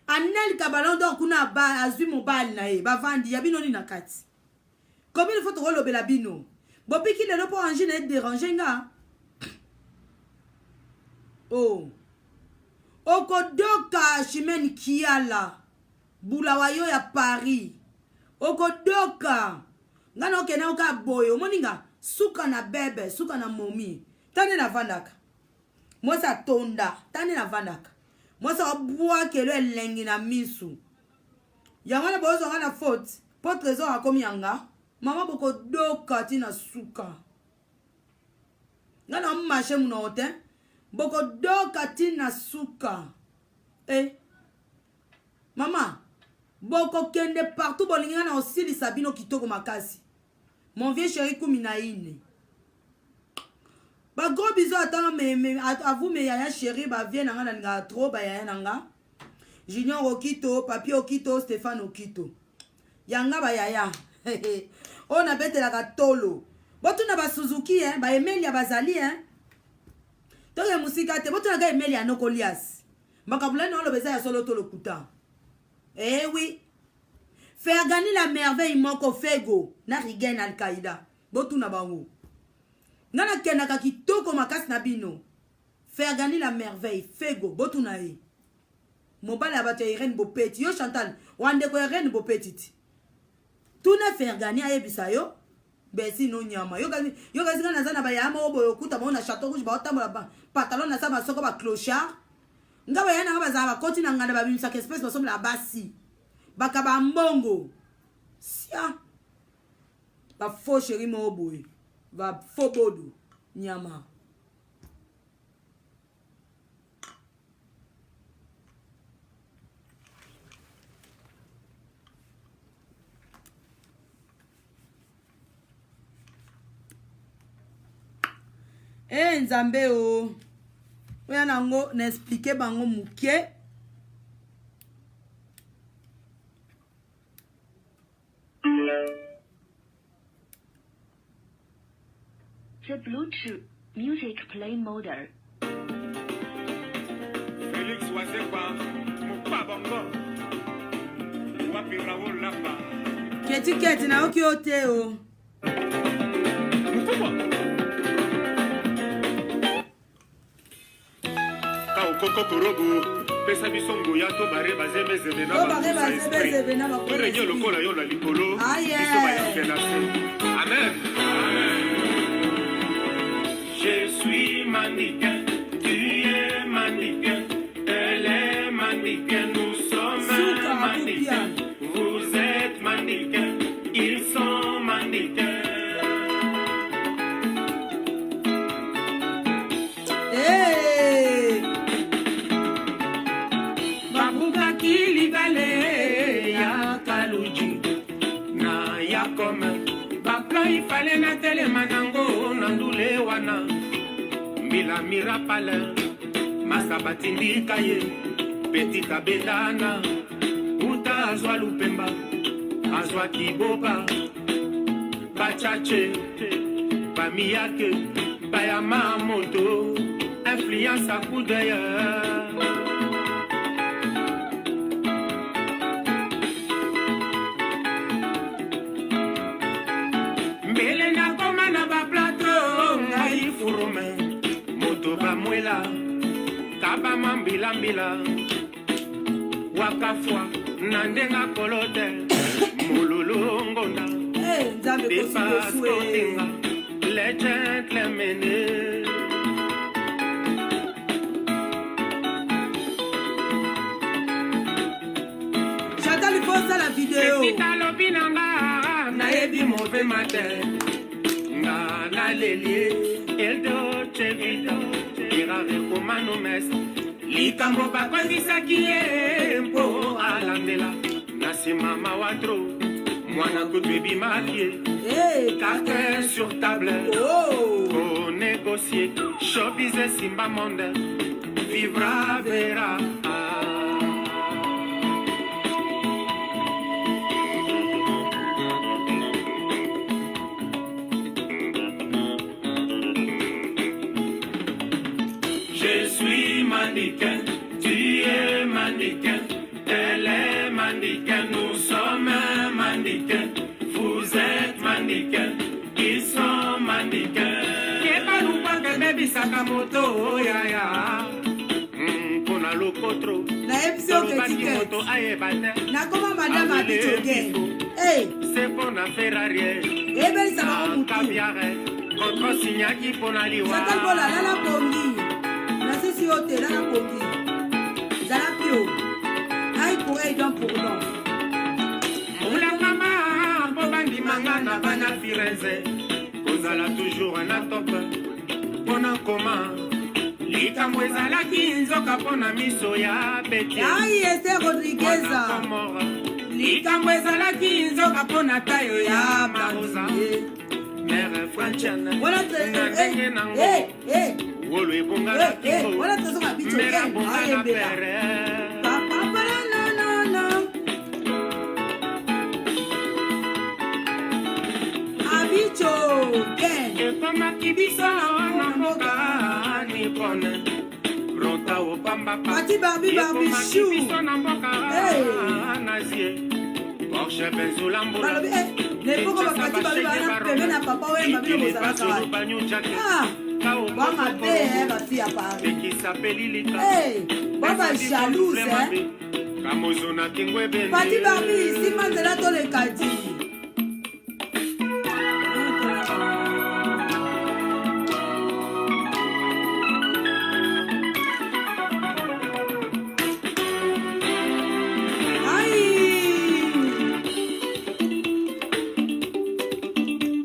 Anelka ballon d'or kuna ba azwi mobali na ye bavandi ya bino nini na kati. Combien de fois tokolobela bino? Bobiki lelo po angine e déranger nga. Oh. Okodoka Chimène Kiala. Bulawayo ya Paris. Okodoka. Nga na okenda oka boye omoni nga suka na bebe suka na momi. Tande navandaka. Mwasi atonda tande navandaka. Mwasi abwakelo elengi na misu. Yango wana bozwa nga na faute po trésor akomi yanga. Mama bokodoka ti na suka. Nga na marché munoko te. Bokodoka ti na suka. Eh. Mama, bokokende partout bolingi nga na osilisa bino kitoko makasi. Mon vieux chéri kumi na ine. Ba gros bisous à toi, mais, mais, à, à vous mes yaya chéri, ba vieux na nga na lingaka trop ba yaya na nga. Junior Okito, Papi Okito, Stéphane Okito. Yanga ba yaya. Oyo nabetelaka tolo. Botuna ba Suzuki hein, ba Emelia bazali hein. Toke musika te, botuna ka Emelia noko Lias. Makambo nani oloba eza ya solo to lokuta? Eh oui. Fergani la merveille moko Fego na Rigen Al-Qaïda. Botuna bango. Nga nakendaka kitoko makasi na bino. Fergani la merveille Fego botuna ye. Mobali ya bato ya Irène Bopeti. Yo Chantal, wa ndeko ya Irène Bopeti ti. Tuna Fergani ayebisa yo. Besi no nyama. Yo kasi yo kasi nga naza na ba yaya moko boye okuta bango na Chateau Rouge baotambola ba pantalon na sa masoko ba clochard. Nga ba yaya na nga bazala bakoti na nganda babimisaka espèce basombela basi. Bakaba mbongo. Sia. Ba faux chéri moko boye. Ba faux bodo. Nyama. E Nzambe o oya nango na explike bango moke. The Bluetooth Music Play Mode. Félix Wazekwa, Mokpa Bongo, wapi Raoul Lapa. Keti keti nayoki yo te o. Mukubwa. Kaokoko korobu pesa biso nguya to bare bazemezeme na To bare bazemezeme na bakusa torenye esprit. lokola yo na likolo Ah, yeah. biso bayambe na se amen. Je suis mannequin, tu es mannequin, elle est mannequin, nous sommes Suka, mannequins, vous êtes mannequins, ils sont mannequins. Hey! Babukaki libale ya Kaluji na ya kome baplan ifale na telema nango na ndule wana mbila mirapale masa batindika ye petit abendana uta azwa lupemba azwaki boba bachache bamiyake bayama moto influence akudeye. Mbele nakoma na baplateau ngai furume moto bamwela kabama mbilambila wakafwa na ndenge akolo te mololo ngonda. Hey, Nzambe kosi Depas bosu e. kotinga les gentlemen. Chantal, il faut osala video. Petit alobi na nga nayebi mauvais matin nga naleli eldoche vita erare komanomes likambo bakotisaki ye mpo alandela na nsima mawa tro mwana kutu ebimaki ye. Hey, Carte sur table. Oh. Konégocie showbiz esimba monde vivra vera. Je suis mannequin, tu es mannequin, elle est mannequin, nous sommes mannequins, vous êtes mannequins, ils sont mannequins. Yeba lupaka ebebisaka moto yaya mpona lokotro Nayebisi yo tolobaki keti moto keti. ayeba te Nakoma madame Abicho gang. Hey, se mpona Ferrari ebelisa bango mutu. caviare contre signaki mpona liwa. Chantal Bola, lala pongi. Nasisi yo te, lala pongi. Zala pio. Aïe pour œil, dent pour dent. Molangama mpo bandimanga na bana Firenze kozala toujours na top mpona koma likambo ezalaki nzoka mpo na miso ya beti. Aïe, Esther Rodriguez. Komora likambo ezalaki nzoka mpo na tayo ya Marosa mere Franchene Wana na ndenge nango eh, eh, wolo ebonga na eh, eh, kingo wana trésor Abicho mere gang. abonga na Ayembela. pere. Papa, pa, na, na, na. Abicho gang. Ekomaki biso na mboka nipone ronta opambapa. Pati Barbie, Barbie Ekomaki Chou. biso na mboka Hey. nazie Porsche benzula mbula. Balobi eh, lepoko bapati balobi bana pembe na papa Wemba bino bozalaka wapi? Ah, ba mabe eh, bafi ya Paris. Ekisapelilika. Hey, ba ba jalouse eh. Kamozo na kingo ebene. Pati Barbie, nsima nzela toleka di. Ai!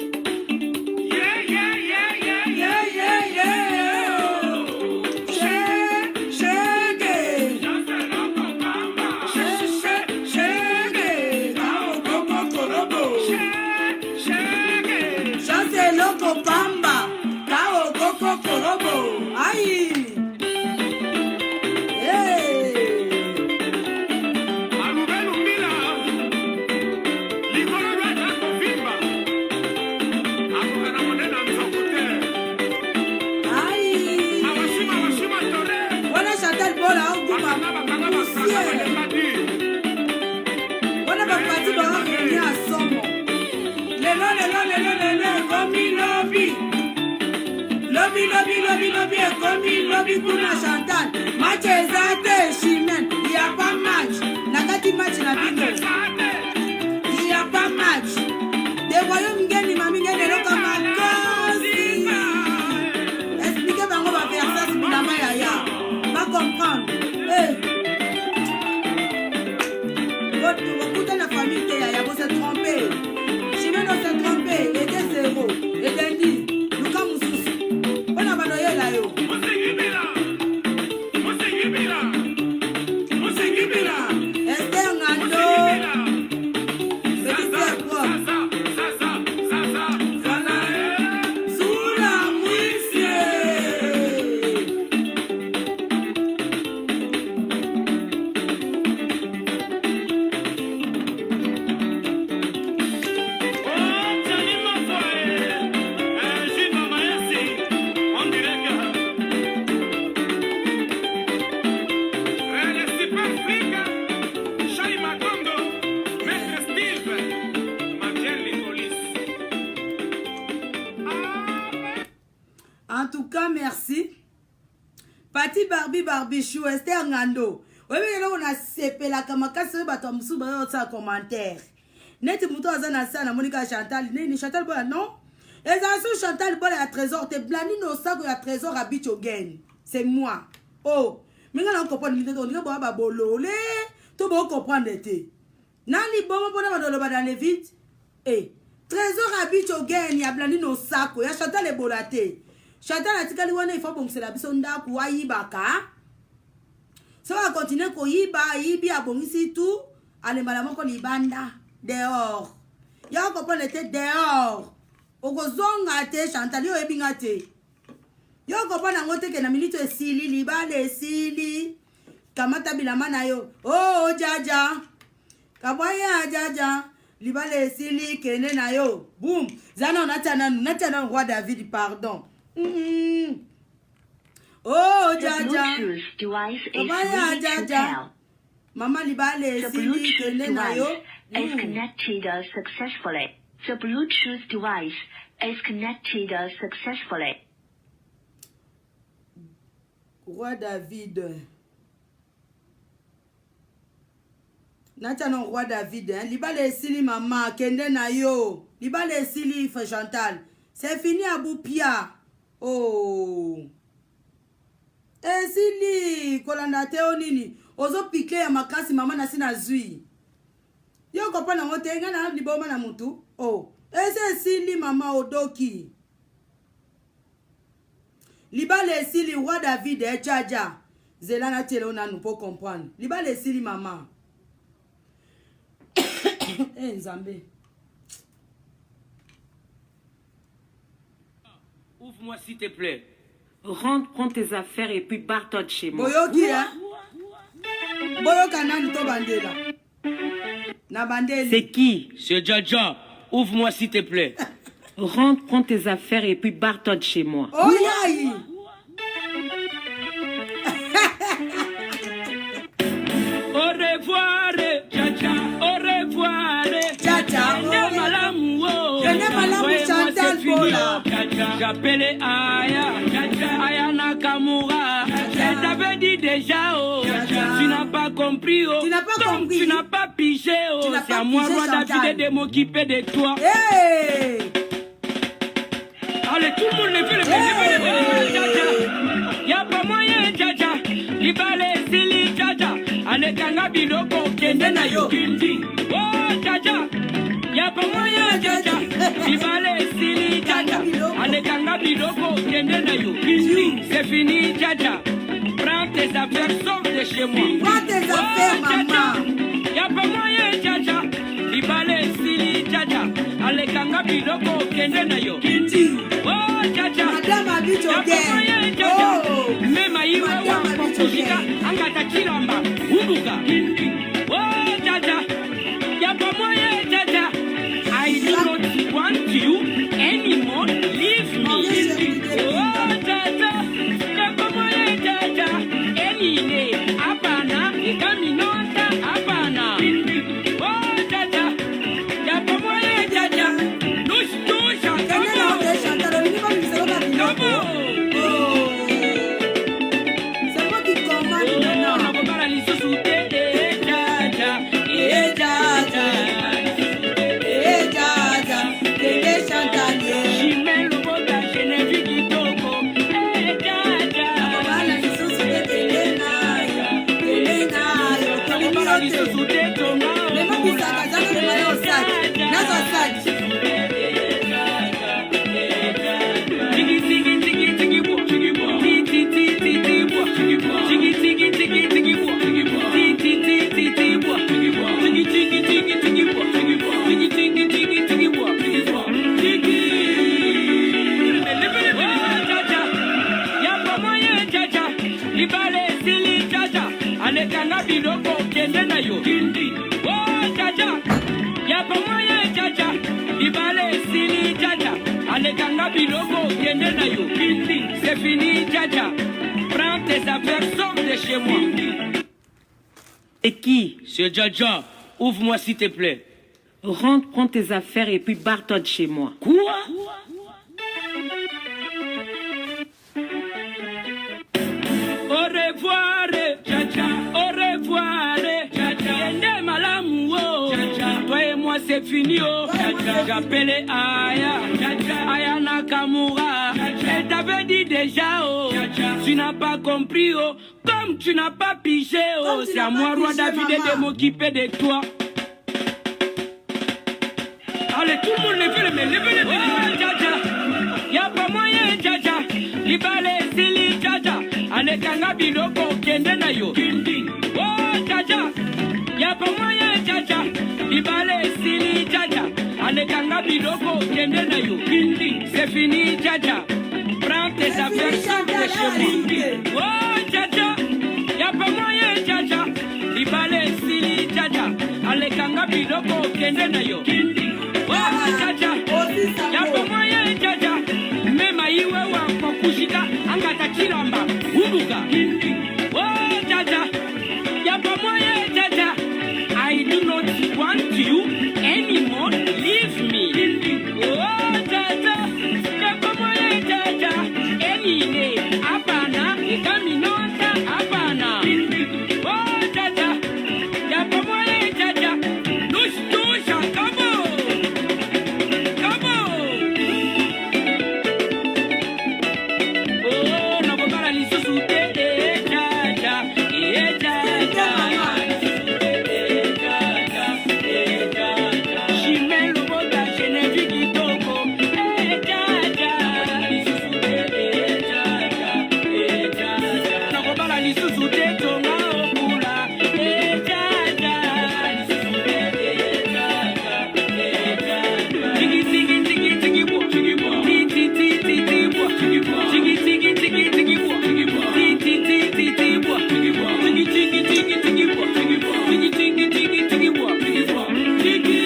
Yeah, yeah, yeah, yeah, Yeah, yeah, yeah, oh. She- shege. She- she- shege. Kao koko korobo. Yeah. Chance eloko pamba. Kao koko korobo. lelo lelo lelo ekomi lobi lobi lobi lobi lobi ekomi lobi kuna Chantal match eza te Chimène ya pas match na kati match na bino ya pas match de royaume ngeni mami ngeni eloko makasi explique bango ba versas bilamba yaya ba comprendre eh. Bokuta na famille te yaya bose trompe Chimène ose trompe ete zero edendi luka mosusu mpo na banoyela yo. Esther Ngando petite sœur propre Sula Mwisie. En tout cas, merci. Pati Barbie Barbichou, Esther Ngando. Oyebi eloko nasepelaka makasi oyo bato ya mosusu bayosala commentaire neti moto aza na sa namoni kaka Chantal nini Chantal Bola non ezala su Chantal Bola ya Trésor te Blandine Osako ya Trésor abicho gain c'est moi oh minga na comprendre mite ondike boya babolole to bo comprendre te nani bongo mpona bato oloba dans le vide e Trésor abicho gain ya Blandine Osako ya Chantal Ebola te. Chantal atikali wana ifo abongisela biso ndako ayibaka soki akontinue koyiba ayibi abongisi tout alembala moko libanda dehors ya okomprendre te dehors okozonga te Chantal yo oyebi nga te yo okomprendre yango te ke na minute esili libala esili kamata bilamba na yo o oh, jaja kabwaya jaja libala esili kende na yo boum za nano natia nanu natia nanu roi David pardon Oh, The jaja Bluetooth device is kabwaya ready to jaja pair. mama libala The esili Bluetooth kende na yo device is connected successfully. The Bluetooth device is connected successfully. Roi David natia no roi David hein? Libala esili mama kende na yo libala esili frère Chantal c'est fini abupia oh esili kolanda te o nini ozopike ya makasi mama nasi nazwi yo kopa nango te ngai na liboma na mutu oh esi esili mama odoki libala esili roi David eh, jaja zela natiela yo nanu mpo comprendre libala esili mama eh, nzambe. Ouvre-moi s'il te plaît. Rentre, prends tes affaires et puis barre-toi de chez moi. Boyoki eh? Boyoka nanu to bandela na bandeli. C'est qui? C'est Jaja. Ouvre-moi s'il te plaît. Rentre, prends tes affaires et puis barre-toi de chez moi. Oyayi Au revoir, Jaja. Au revoir. Jaja, Kende malamu, oh. Kende malamu, Ouais, moi, Chantal c'est fini, Bola. oh. Jaja. J'appelais Aya. Jaja. Aya Nakamura. Je t'avais dit déjà, oh. Tu n'as pas compris, oh. Tu n'as pas Donc, compris. Tu n'as pas pigé, oh. Tu n'as C'est pas à moi, pigé, roi Chantal. David, de m'occuper de toi. Hey! Allez, tout le monde, levez, levez, levez, levez, levez, Jaja. Y'a pas moyen, Jaja. Libale, sili, Jaja. Allez, kanga biloko, kende na yo. Kindi. Oh, Jaja. Y'a pas moyen, Jaja. Libale, sili, Jaja. Allez, kanga biloko, kende na yo. Kindi. C'est fini, Jaja. Prends tes affaires, sors de chez moi. Prends tes affaires, Oh, Jaja. maman. Y'a pas moyen, Jaja. Libale, sili, Jaja. Allez, kanga biloko, kende na yo. Kindi. Oh, Jaja. Madame Abicho Gang. Oh! Mema iwe Madame Abicho wakushika Gang. angata chilamba umbuka. Oh, Jaja. Y'a pas moyen, Jaja. I do not want you anymore. Leave me. Oh, Jaja. Y'a pas moyen, Jaja. Enine, apana, ikaminota, apana. Oh, Jaja. Y'a pas moyen, Jaja. kende na yo. Oh jaja, ya pamoye jaja, libala esili jaja, alekanga biloko kende na yo. C'est fini jaja, prends tes affaires, sors de chez moi. Et qui? C'est Jaja, ouvre-moi s'il te plaît. Rentre, prends tes affaires et puis barre-toi de chez moi. Quoi? Au revoir, Jaja. Au revoir, Jaja. Yende malamu, oh. Jaja. Toi et moi, c'est fini, oh. Jaja. J'appelais Aya, Jaja. Aya Nakamura. Jaja. Elle t'avait dit déjà, oh. Jaja. Tu n'as pas compris, oh. Comme tu n'as pas pigé, oh. Comme tu C'est à n'as moi, pas roi pigé, David, maman. de m'occuper de toi. Allez, tout le monde, levez les mains, levez les mains. Oh, Jaja, y'a pas moyen, Jaja. Libale esili, Jaja. Alekanga biloko, kende na yo. Oh, Jaja, y'a pas moyen, Jaja. Libale esili, Jaja. Alekanga biloko, kende na yo. C'est fini, Jaja. Prends tes C'est affaires, fini, sors de Jaja, chez là, moi. Oh, Jaja, y'a pas moyen, Jaja. Libale esili, Jaja. Alekanga biloko, kende na yo. Oh, Jaja. Aussi, Ya Sango. pamoye jaja mema iwe wa kokushika angata chilamba umbuka. Oh jaja, ya pamoye jaja, I do not want you anymore, leave me. Oh jaja, ya pamoye jaja, enine apana ekaminota apana. Oh jaja, ya pamoye jaja, nushtusha kabo kabo. Oh, nakobala lisusu te, eh, jaja, eh, jaja. Eh, jaja, eh, jaja. Chimel Lobota, Genevieve Kitoko, eh, jaja. Lisusu te, eh, jaja, eh, jaja. Nakobala lisusu te, tonga okula, eh, jaja. Lisusu te, eh, jaja, eh, jaja. Tiki, tiki, tiki, tiki, bo, tiki, bo. Ti, ti, ti, ti, ti, bo, tiki, bo. Tiki, tiki, tiki, tiki, bo, tiki, bo. Ti, ti, ti, ti, ti, bo, tiki, bo. Tiki, tiki, tiki, tiki, bo, tiki, bo. Tiki, tiki, tiki, tiki, bo, tiki, bo. Tiki.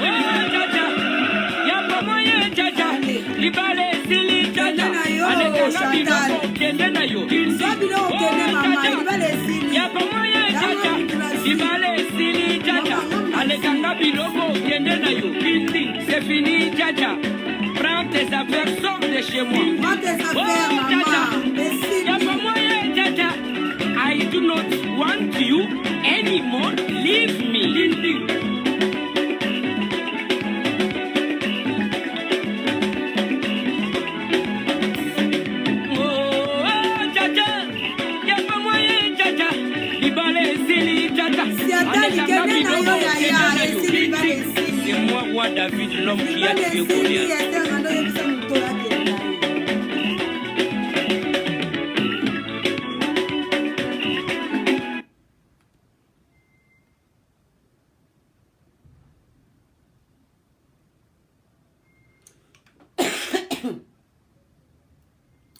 Oh, jaja. Ya pamoye, jaja. Libala esili, jaja. Kende na yo, Alekanga Chantal. biloko, kende na yo. Zwa biloko, kende, Oh, mama. jaja. Libala esili. Ya pamoye, Yango jaja. mutu Libala esili, jaja. Mama, mama. Alekanga biloko, kende na yo. C'est fini, jaja. Prends tes affaires, sors de chez moi. Prends tes affaires, Oh, maman. jaja. Esili. Ya pamoye, jaja. I do not want you anymore. Leave me. Oh, jaja. Ya pamoye, jaja. Libala esili, jaja. Siatali, Alekanga kende na yo, biloko, yaya. kende na yo. Esili, libala esili. C'est moi, roi David, l'homme qui a Libala tué esili, Goliath. Esther Ngando oyebisa moto oyo akende na ye.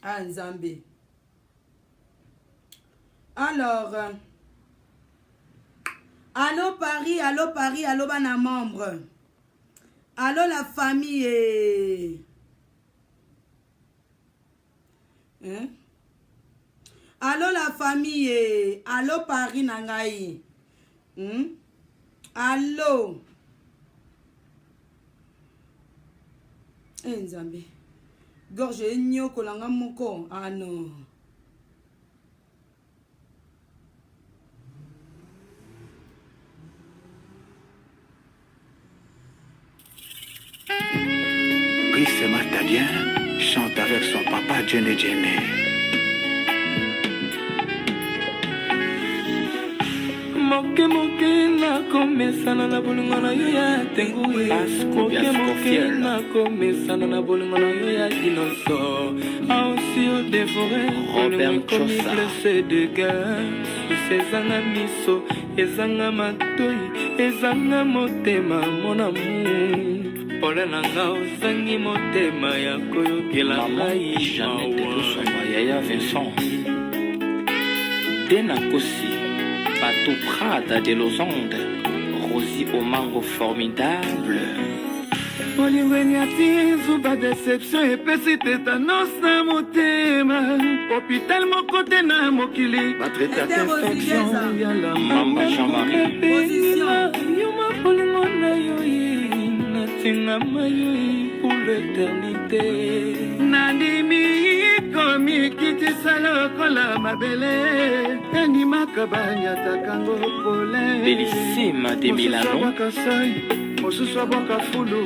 Ah, Nzambe. Alors, allô Paris, allô Paris, allô bana membre. Allô la famille. Eh. Hein? Allô la famille. Eh. Allô Paris na ngai. Allô. Eh Nzambe. Gorge enyokola nga moko. Ah non. Chris Matadien chante avec son papa Jenny Jenny. Moke moke nakomesana na bolingo na yo ya tengu e. Pasco Moke moke Biasco-Fiel. nakomesana na bolingo na yo ya dinosaure. Aosi odevore Robert bolingo ekomi Chossa. blessé de guerre. Susi ezanga miso, ezanga matoi, ezanga motema, mon amour. Pole na nga ozangi motema ya koyokela Maman ngai Jeannette mawa. Lusoma, Yaya Vincent. Denakosi. Bateau Prada de Los Andes, Rosie Omango formidable. Bolingo enyati zuba deception epesi tetanos na motema hopital moko te na mokili batraitaka infection ya Mamba Jean-Marie. Yuma bolingo na yo ye natingama yo ye pour l'éternité nandimi komikitisa lokola mabele endimaka banyataka ngo pole Bellissima de Milano. Mosusu abwaka soi mosusu abwaka fulu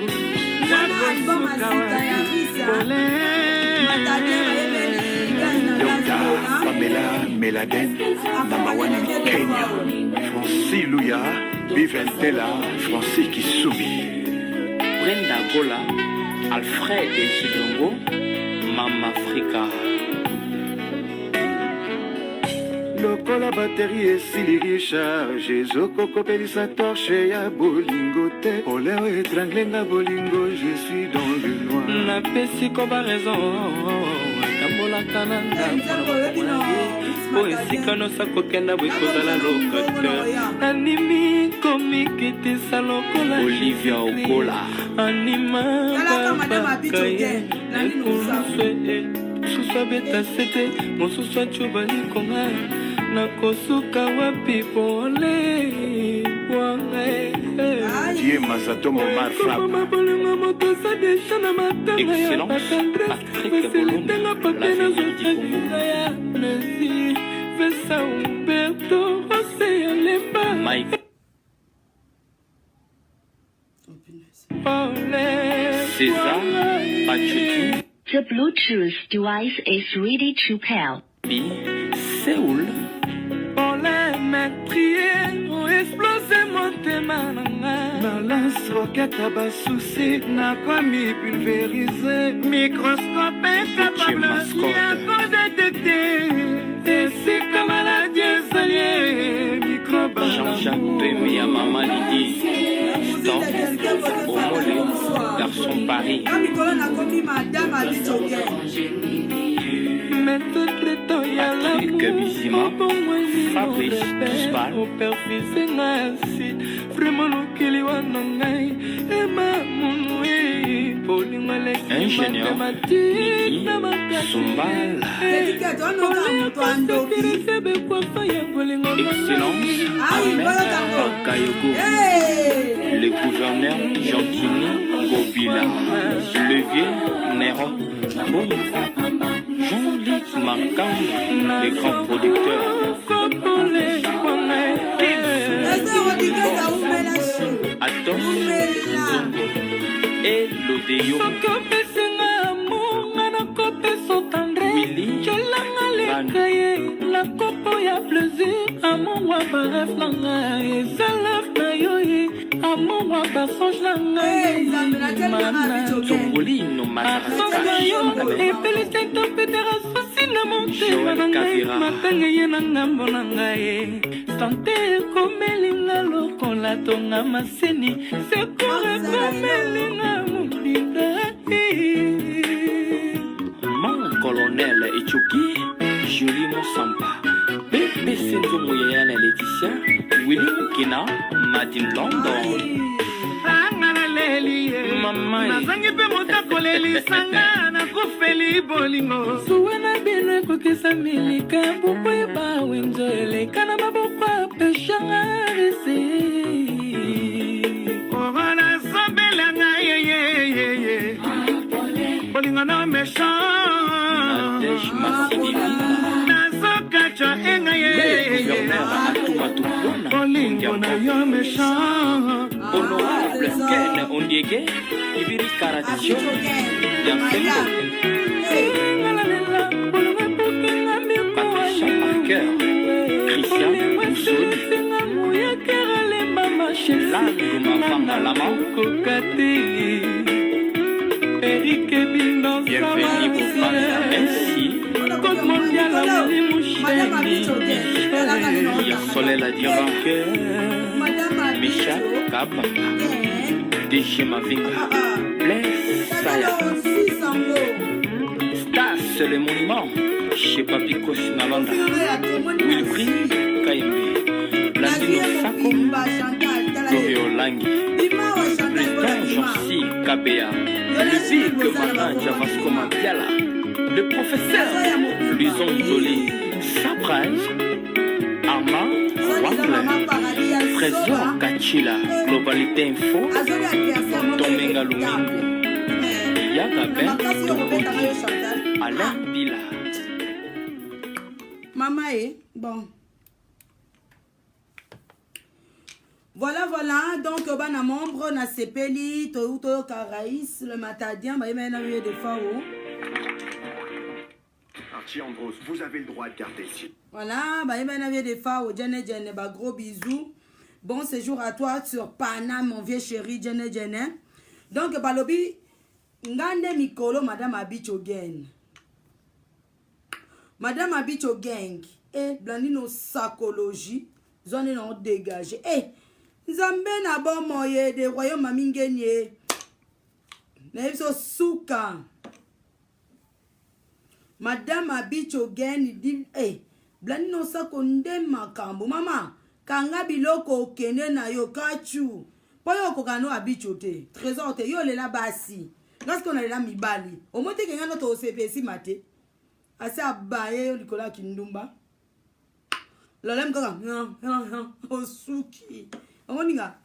Wana album ya sika ya Risa. Matadien bayebeli gaz na gaz Dr. mpona. Pamela Meladen, number one in Kenya. Francis Luya, Biventela, Francis Kisumi. Brenda Gola, Alfred Chidongo, Mama Africa. Lokola bateri esili recharge ezokokopelisa torche ya bolingo te oleo etrangle nga bolingo je suis dans le noir Napesi ko ba raison atambolaka na ndako na ye po esika nyonso akokenda boye kozala lokateur animi komikitisa lokola Olivia Okola. Anima Talaka Madame Abicho babaka ye Gen, nani ekulusu e mosusu abeta sete mosusu acuba likonga nakosuka wapi pole bwanga. Die Mazato Momar Fab. Ekoma bolingo moto aza deja na matanga ya Excellence, batendres Patrick fasilitenga Bolonda, papie l'avenir du Congo. nazotalisa ya plaisir vesa Umberto Rose ya lemba Mike pole César Pachuti, The Bluetooth device is ready to pair. B, Séoul, pole meurtrier oexplose motema na nga Na lance roquette ya basusi nakomi pulvérise microscope incapable Mascotte. ya kodétecte esika maladi ezali ye microbe Jean-Jacques Demi à Mama Lydie, Stan, Omole, Garçon Paris, Na mikolo nakomi Madame Abicho Gen. Maître ya Patrick Bizima, Fabrice Tusbal. Operfise ngai acide vraiment lokili wana ngai ema munu e bolingo eleki Ingénieur, mathématique Niki na makasi. Sumbal. Dedike toanoka moto andoki. Osekirisi bekwafa ya bolingo na ngai. Excellence, Ai, Ahmed bayokango. Bakayoko, Hey! le gouverneur Gentini Ngobila, le vieux Néron Bongo, Jean-Luc Makambo, le grand producteur, Kopole bwanga. Esther Rodriguez aumela shi. Atos Umela. Nzongo et l'Odeo, Soki opesinga amour nga nakopesa tendre Willy tyolanga leka ye na kopo ya plaisir amour wa baref na ngai eza love na yo ye amour wa basonge na Hey, Nzambe, natieli nanga Abicho ngai Gen. Tongolino absence na yo epelisi tempetera susi na motema na Joël ngai Kavira. matanga ye na ngambo na ngai sante ekomelinga lokola tonga masini secour ekomelinga mobinda. Mon colonel Echoki, Julie Moussampa, BBC Nzongo Yayana Laetitia, Willy Mukina, Madine London, Anga naleli ye Mama ye. Nazangi mpe moto akolelisanga nakufeli bolingo Zuwa na bino ekokisa milika buku eba wenzo eleka na maboko apeshanga resi ora nazombelanga yeyeyeye bolingo na méchant Nadège Massidi, nazokatya enga le ye gouverneur Atouma Toukouana, bolingo na yo méchant Honorable Ken Ondiege, Ibiri Karatio, Abicho Gen. Yansengo, Hey. Ngalalela bolingo ebukinga Patricia Parker, Christian Moussodi, mikoesinga moyakeralema Landu Mavanga Lama, koka te Erike Bienvenue Bopanda, merci, Code mondial awili Madame Abicho Gen. Talaka nino Soleil Adira, Madame Micha Abicho Kabanga, Gen. DG Mavinga, Blaise Saya, Tala osisango. Stas le monument, chez Papi Kosh Nalanda, Wilfried Kaimbe, Blandino Sako, Gloria Olangi, Président Jancy Kabea, le Big Manager Vasco Mabiala, le professeur Lison Zoli, Sabrez, Armand Wangler, Trésor Kachila, Globalité Info, Tomenga Lumingu, Yagaben Tokoti, Alain Bila. Mama e bon. Voilà, voilà, donc bana membre na sepeli to toyoka Raïs le matadien bayeba na ye de fao. Archie Ambrose, vous avez le droit de garder le Voilà, bayeba na ye de fao, Jene Jene ba gros bisous. Bon séjour à toi sur Paname mon vieux chéri Jene Jene. Donc balobi ngande mikolo madame Abicho Gen. Madame Abicho Gang eh Blandine osakologie zwa nde na odégage eh nzambe na bomoi ye de royaume amingeni ye nayebi so suka Madame Abicho Gang di eh Blandine osako nde makambo mama kanga biloko okende na yo kachu mpo yo okoka no abicho te trésor te yo olela basi nga sikoyo nalela mibali omoi te kenga no tosepe esima te asi abaye yo likolo ya kindumba lolem kaka osuki omoni nga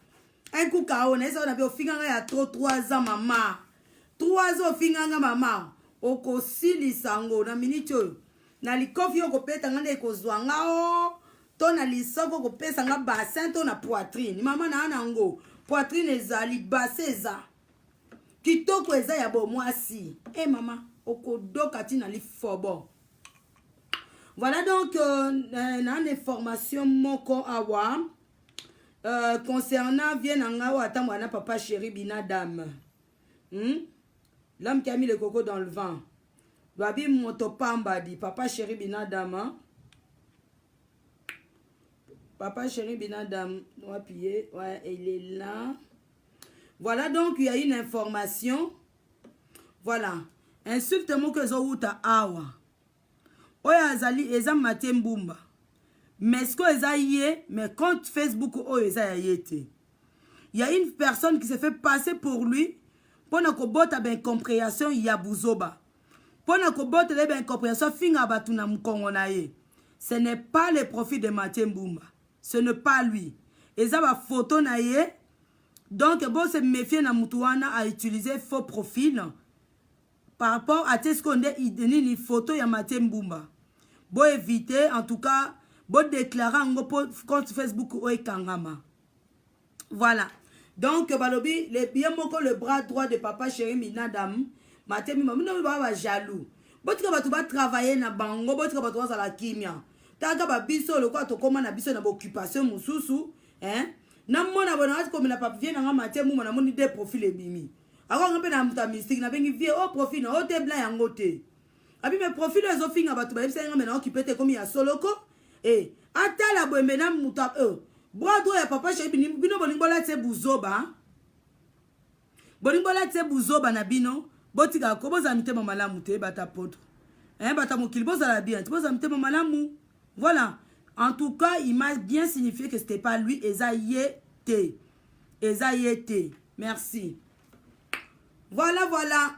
un coup kao nayesa na bi ofinga nga ya trop 3 ans mama 3 ans ofinga nga mama okosilisa yango na miniti oyo na likofi yo okopeta nga nde ekozwa nga o to na lisoko okopesa nga bassin to na poitrine mama naa na yango poitrine ezali bassin eza kitoko eza ya bomwasi e eh, mama okodoka ti na lifobo voilà donc euh, euh, na na information moko awa euh, concernant vie na ngai oyo atambola na papa chéri binadam hmm? l'homme qui a mis le coco dans le vent babi moto pamba di papa chéri binadam hein? papa chéri binadam wapi ye ouais, il est là Voilà donc il y a une information. Voilà. Insulte moko ezowuta awa. Oyo azali eza Mathieu Mbumba. Mais ce que eza ye, mais compte Facebook oyo eza ya ye te. Il y a une personne qui se fait passer pour lui pona kobota ba incompréhension ya buzoba. Pona kobotela ye ba incompréhension finga bato na mukongo na ye. Ce n'est pas le profit de Mathieu Mbumba. Ce n'est pas lui. Eza ba photo na ye. Donc bo se méfier na mutu wana a utiliser faux profil par rapport à ce qu'on nde nini photo ya Mathieu Mbumba. Bo éviter en tout cas bo déclarer yango po compte Facebook oyo ekangama. Voilà. Donc balobi le bien moko le bras droit de papa chéri Minadam Mathieu Mbumba bino ba ba jaloux. Botika bato ba travailler na bango, botika bato bazala kimia. Taka ba biso lokola tokoma na biso na ba occupation mosusu, hein? Namona boye nakati komela papi vie nanga Mathieu Mbumba namoni de profil ebimi. Akonga mpe na moto ya mystique nabengi vie o oh, profil na o oh, te blanc yango te. Abi me profil oyo ezofinga bato bayebisaki nga me na okipe te ekomi ya soloko. Eh, atala boye me na moto eh, bras droit ya papa chéri bino bolingi bolatisa buzoba. Bolingi bolatisa buzoba na bino botika ko bozala mitema malamu te bata poto. Eh, bata mokili bozala bien te bozala mitema malamu. Voilà. En tout cas, il m'a bien signifié que c'était pas lui, eza ye te. Eza ye te. Merci. Voilà, voilà.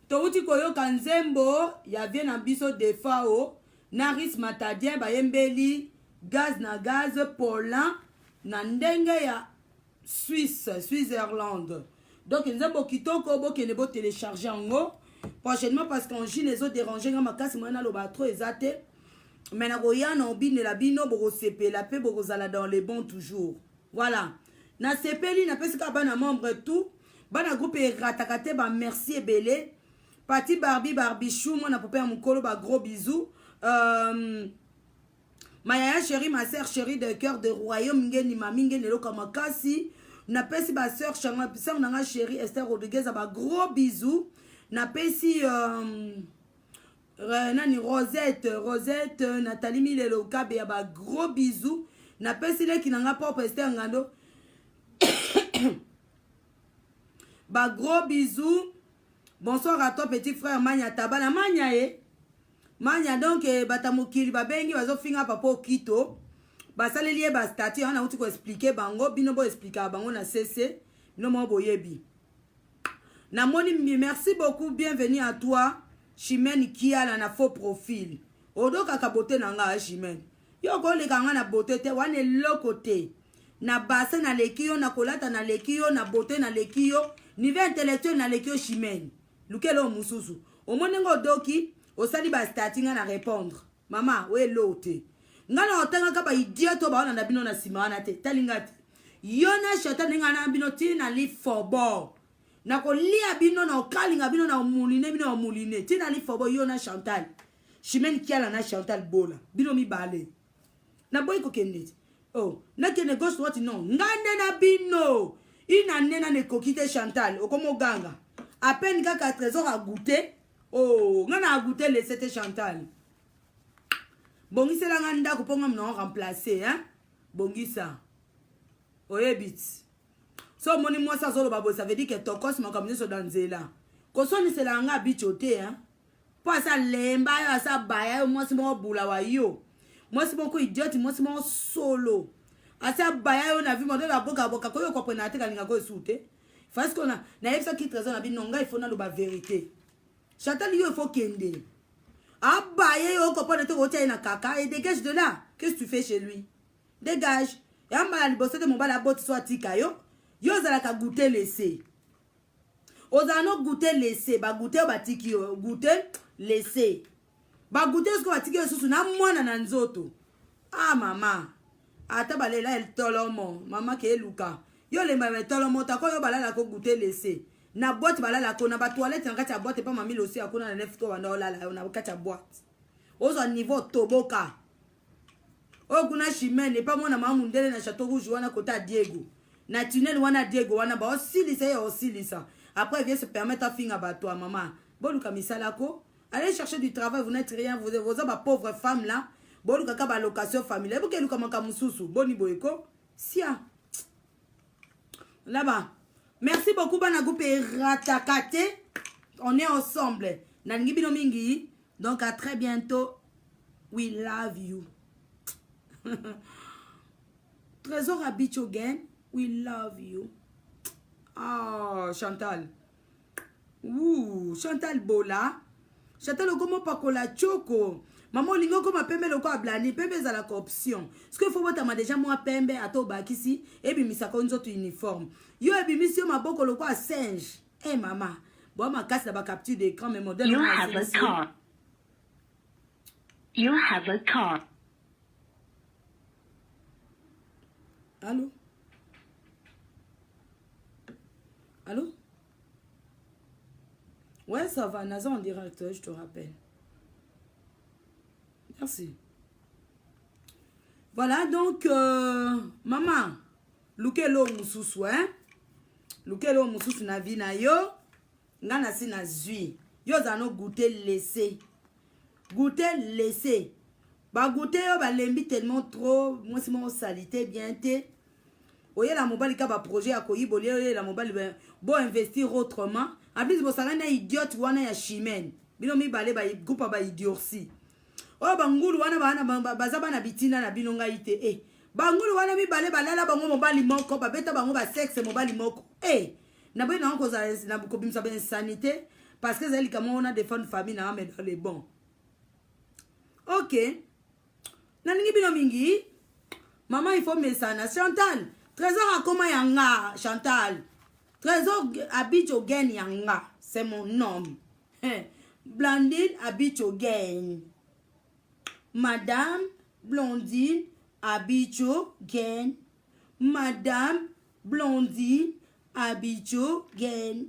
Touti koyoka nzembo ya vie na biso Defao na Ris Matadien bayembeli gaz na gaz Paulin na ndenge ya Suisse, Switzerland. Donc nzembo kitoko bokende bo télécharger yango prochainement parce qu'en Chine ezo déranger nga makasi moyen naloba trop eza te. Mais nakoya na obinela bino bokosepela pe bokozala dans les bons toujours. Voilà. Nasepeli napesi kaka bana membre tout bana groupe erataka te ba merci ebele. Pati Barbie Barbichou mwana pope ya mokolo ba gros bisous. Euh, Ma yaya chérie, ma sœur chérie de cœur de royaume ngeni mami ngeni eloka makasi. Napesi ba sœur changa sœur nanga chérie Esther Rodriguez ba gros bisous. Napesi euh, euh, nani Rosette Rosette Nathalie Milelo Kabe ya ba gros bisous. Napesi leki nanga propre Esther Ngando ba gros bisous. Bonsoir à toi petit frère Manya Tabana Manya eh. Manya donc eh, bata mokili babengi bazofinga papa Okito. Basaleli ye ba statut yango nauti ko expliquer bango, bino bo expliquaka bango na CC, bino moko boyebi. Namoni merci beaucoup, bienvenue à toi Chimène Kiala na faux profil. Odokaka beauté na nga Chimène. Yo koleka nga na beauté te, wana eloko te. Na bassin naleki yo, na kolata naleki yo, na beauté naleki yo, niveau intellectuel naleki yo Chimène. Luka eloko mosusu. Omoni ndenge odoki, osali ba statut nga na répondre. Mama, oyo eloko te. Nga na otangaka ba idiot oyo baolanda bino na nsima wana te. Tali nga te. Yo na Chantal ndenge na bino ti na lifobo. Nakolia bino na okalinga bino na omuline bino na omuline ti na lifobo yo na Chantal. Chimène Kiala na Chantal Bola. Bino mibale. Naboyi kokende te. Oh, nakende gauche droite non. Nga nde na bino. Ina nde nanu ekoki te Chantal, okomi oganga. À peine kaka Trésor a goûter. Oh, nga na a goûter laisser te Chantal. Bongisela nga ndako mpo nga mna remplacer, hein? Bongisa. Oyebi ti. So omoni mwasi azoloba boye, ça veut dire que tokos makambo nyonso na nzela. Kosonisela nga bicho te, hein? Mpo asa lemba yo, asa baya yo, mwasi moko bula wa yo. Mwasi moko idiote, mwasi moko solo. Asa baya yo na vie, modèle aboka boka koyo comprendre te kalinga ko esu te. Parce que na nayebisaki trésor na bino ngai il faut naloba vérité. Chantal yo il faut kende. Abaye yo comprendre te kotia ye na kaka et dégage de là. Qu'est-ce que tu fais chez lui? Dégage. Ya mbala liboso te mobali aboti so atika yo. Yo ozalaka goûter laisser. Ozala no goûter laisser, ba goûter oyo batiki yo, goûter laisser. Ba goûter siko batiki yo lisusu na mwana na nzoto. Ah mama, ata balela etolomo, mama ke eluka. Yo lemba ya etolomo tako yo balala ko goûter laisser. Na boîte balala ko na ba toilette na kati ya boîte pa mami losi akuna na nef to banda olala yo na kati ya boîte. Ozwa niveau toboka. Oyo kuna Chimène epa mwana mama mundele na Chateau Rouge wana kota ya Diego. Na tunnel wana Diego wana ba osilisa ye osilisa. Après vient se permettre afinga bato ya mama. Boluka misala ko. Allez chercher du travail, vous n'êtes rien, vous vous ba pauvre femme là. Boluka ka ba location familiale. Boke luka makambo mususu. Boni boyeko. Sia. Là-bas. Merci beaucoup bana groupe Ratakate. On est ensemble. Nalingi bino mingi. Donc à très bientôt. We love you. Trésor Abicho again. We love you. Ah, oh, Chantal. Ouh, Chantal Bola. Chantal okomo pakola choko. Mama olingi okoma pembe lokola blani pembe ezalaka option soki ifo botama deja mwa pembe ata obakisi ebimisaka nzoto uniforme yo ebimisi yo maboko lokola singe e eh, mama bwa makasi na bacapture d'écran mais modèle You have a car. You have a car. Allô? Allô? Ouais, ça va. Naza en direct, je te rappelle. Merci. Voilà, donc, euh, maman, lukelo mususu, hein? Lukelo mususu na vie na yo. Nga na si na zui. Yo za no goûter laisser. Goûter laisser. Ba goûter yo ba lembi tellement trop, moi si mon salité bien te. Oyela mobali ka ba projet ya koyiba olie oyela mobali bo investir autrement. En plus bosangani na idiote wana ya Chimène. Bino mibale ba groupe ba idiorci. Oyo ba ngulu wana bana baza bana bitina na bino ngai te. Eh ba ngulu wana mibale balala bango mobali moko babeta bango ba sexe mobali moko. Eh naboyi nango kozala na kobimisa ba insanité parce que ezali likambo wana défendre famille na mais dans les bons. OK. Nalingi bino mingi. Maman, il faut mesana. Chantal, Trésor akoma ya nga, Chantal. Trésor Abicho Gen ya nga, c'est mon homme. Blandine Abicho Gen. Madame Blondine Abicho Gen. Madame Blondine Abicho Gen.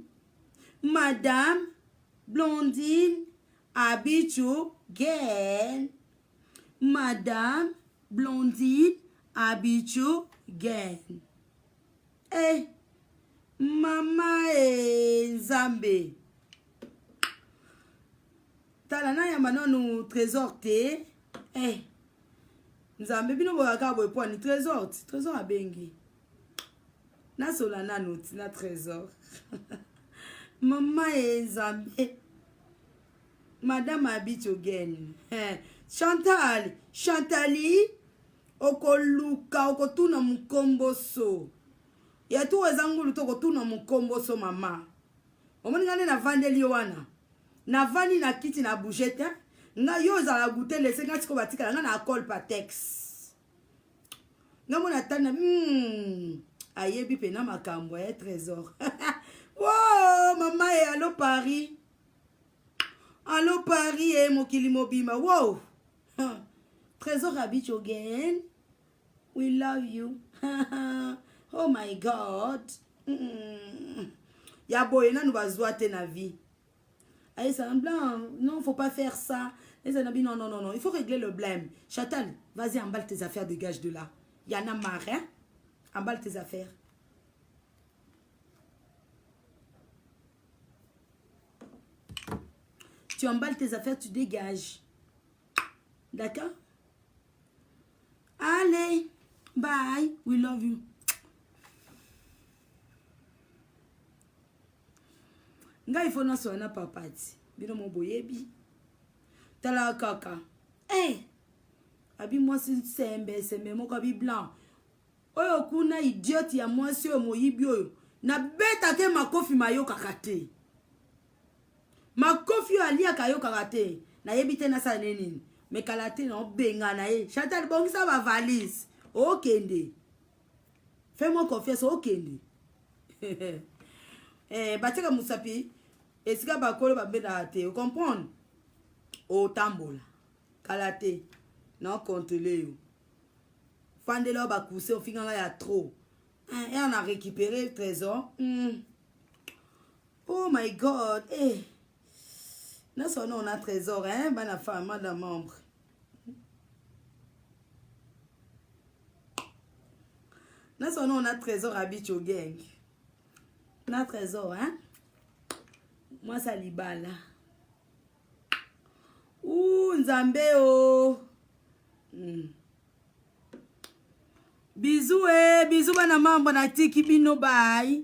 Madame Blondine Abicho Gen. Madame Blondine Abicho Gen. Eh, mama eh, Nzambe. Tala nayamba nanu trésor te. Eh, Nzambe bino boyaka boye pwani trésor ti trésor abengi. Nasola nanu ti na trésor. Mama eh, Nzambe. Madame Abicho Gen. Eh, Chantal, Chantali. Okoluka okotuna mokomboso. Ya tour eza ngulu to okotuna mokomboso mama. Omoni nga nde navandeli yo wana. Navandi na kiti na bouger te. Nga yo ozala goûter laisser nga sikoyo batikala nga na akol patex. Nga mona tanda ayebi pena makambo ya trésor. Wow, mama e allo Paris. Allo Paris e mokili mobimba. Wow. Trésor Abicho again. We love you. Oh my God. Ya boye nanu bazwa te na vie. Aye ça blanc. Non, faut pas faire ça. Les amis, non, non, non, non. Il faut régler le blême. Chantal, vas-y, emballe tes affaires, dégage de là. Y en a marre, hein? Emballe tes affaires. Tu emballes tes affaires, tu dégages. D'accord? Allez, bye. We love you. Ngai fo nasola na papa ti bino mo boyebi tala kaka eh abi mwasi sembe sembe moko abi blanc oyo kuna idiote ya mwasi oyo moyibi oyo nabetake makofi mayokaka te makofi oyo aliaka ayokaka te nayebi te nasala ne nini me kala te naobengana ye chantal bongisa bavalise okende fais moi confiance okende eh, batiaka mosapi esika bakolo babendaka te ocomprendre otambola kala te naokontrole yo fandela yo bakuse ofinga ngai ya trop eh, na récupéré trésor Oh my God, eh. Naso on a trésor, hein, bana femme, madame membre. Naso on a trésor à Bicho gang. Na trésor, hein. Moi ça libala. Ouh, Nzambe oh. Bisous eh, bisous bana membre na tiki bino bye.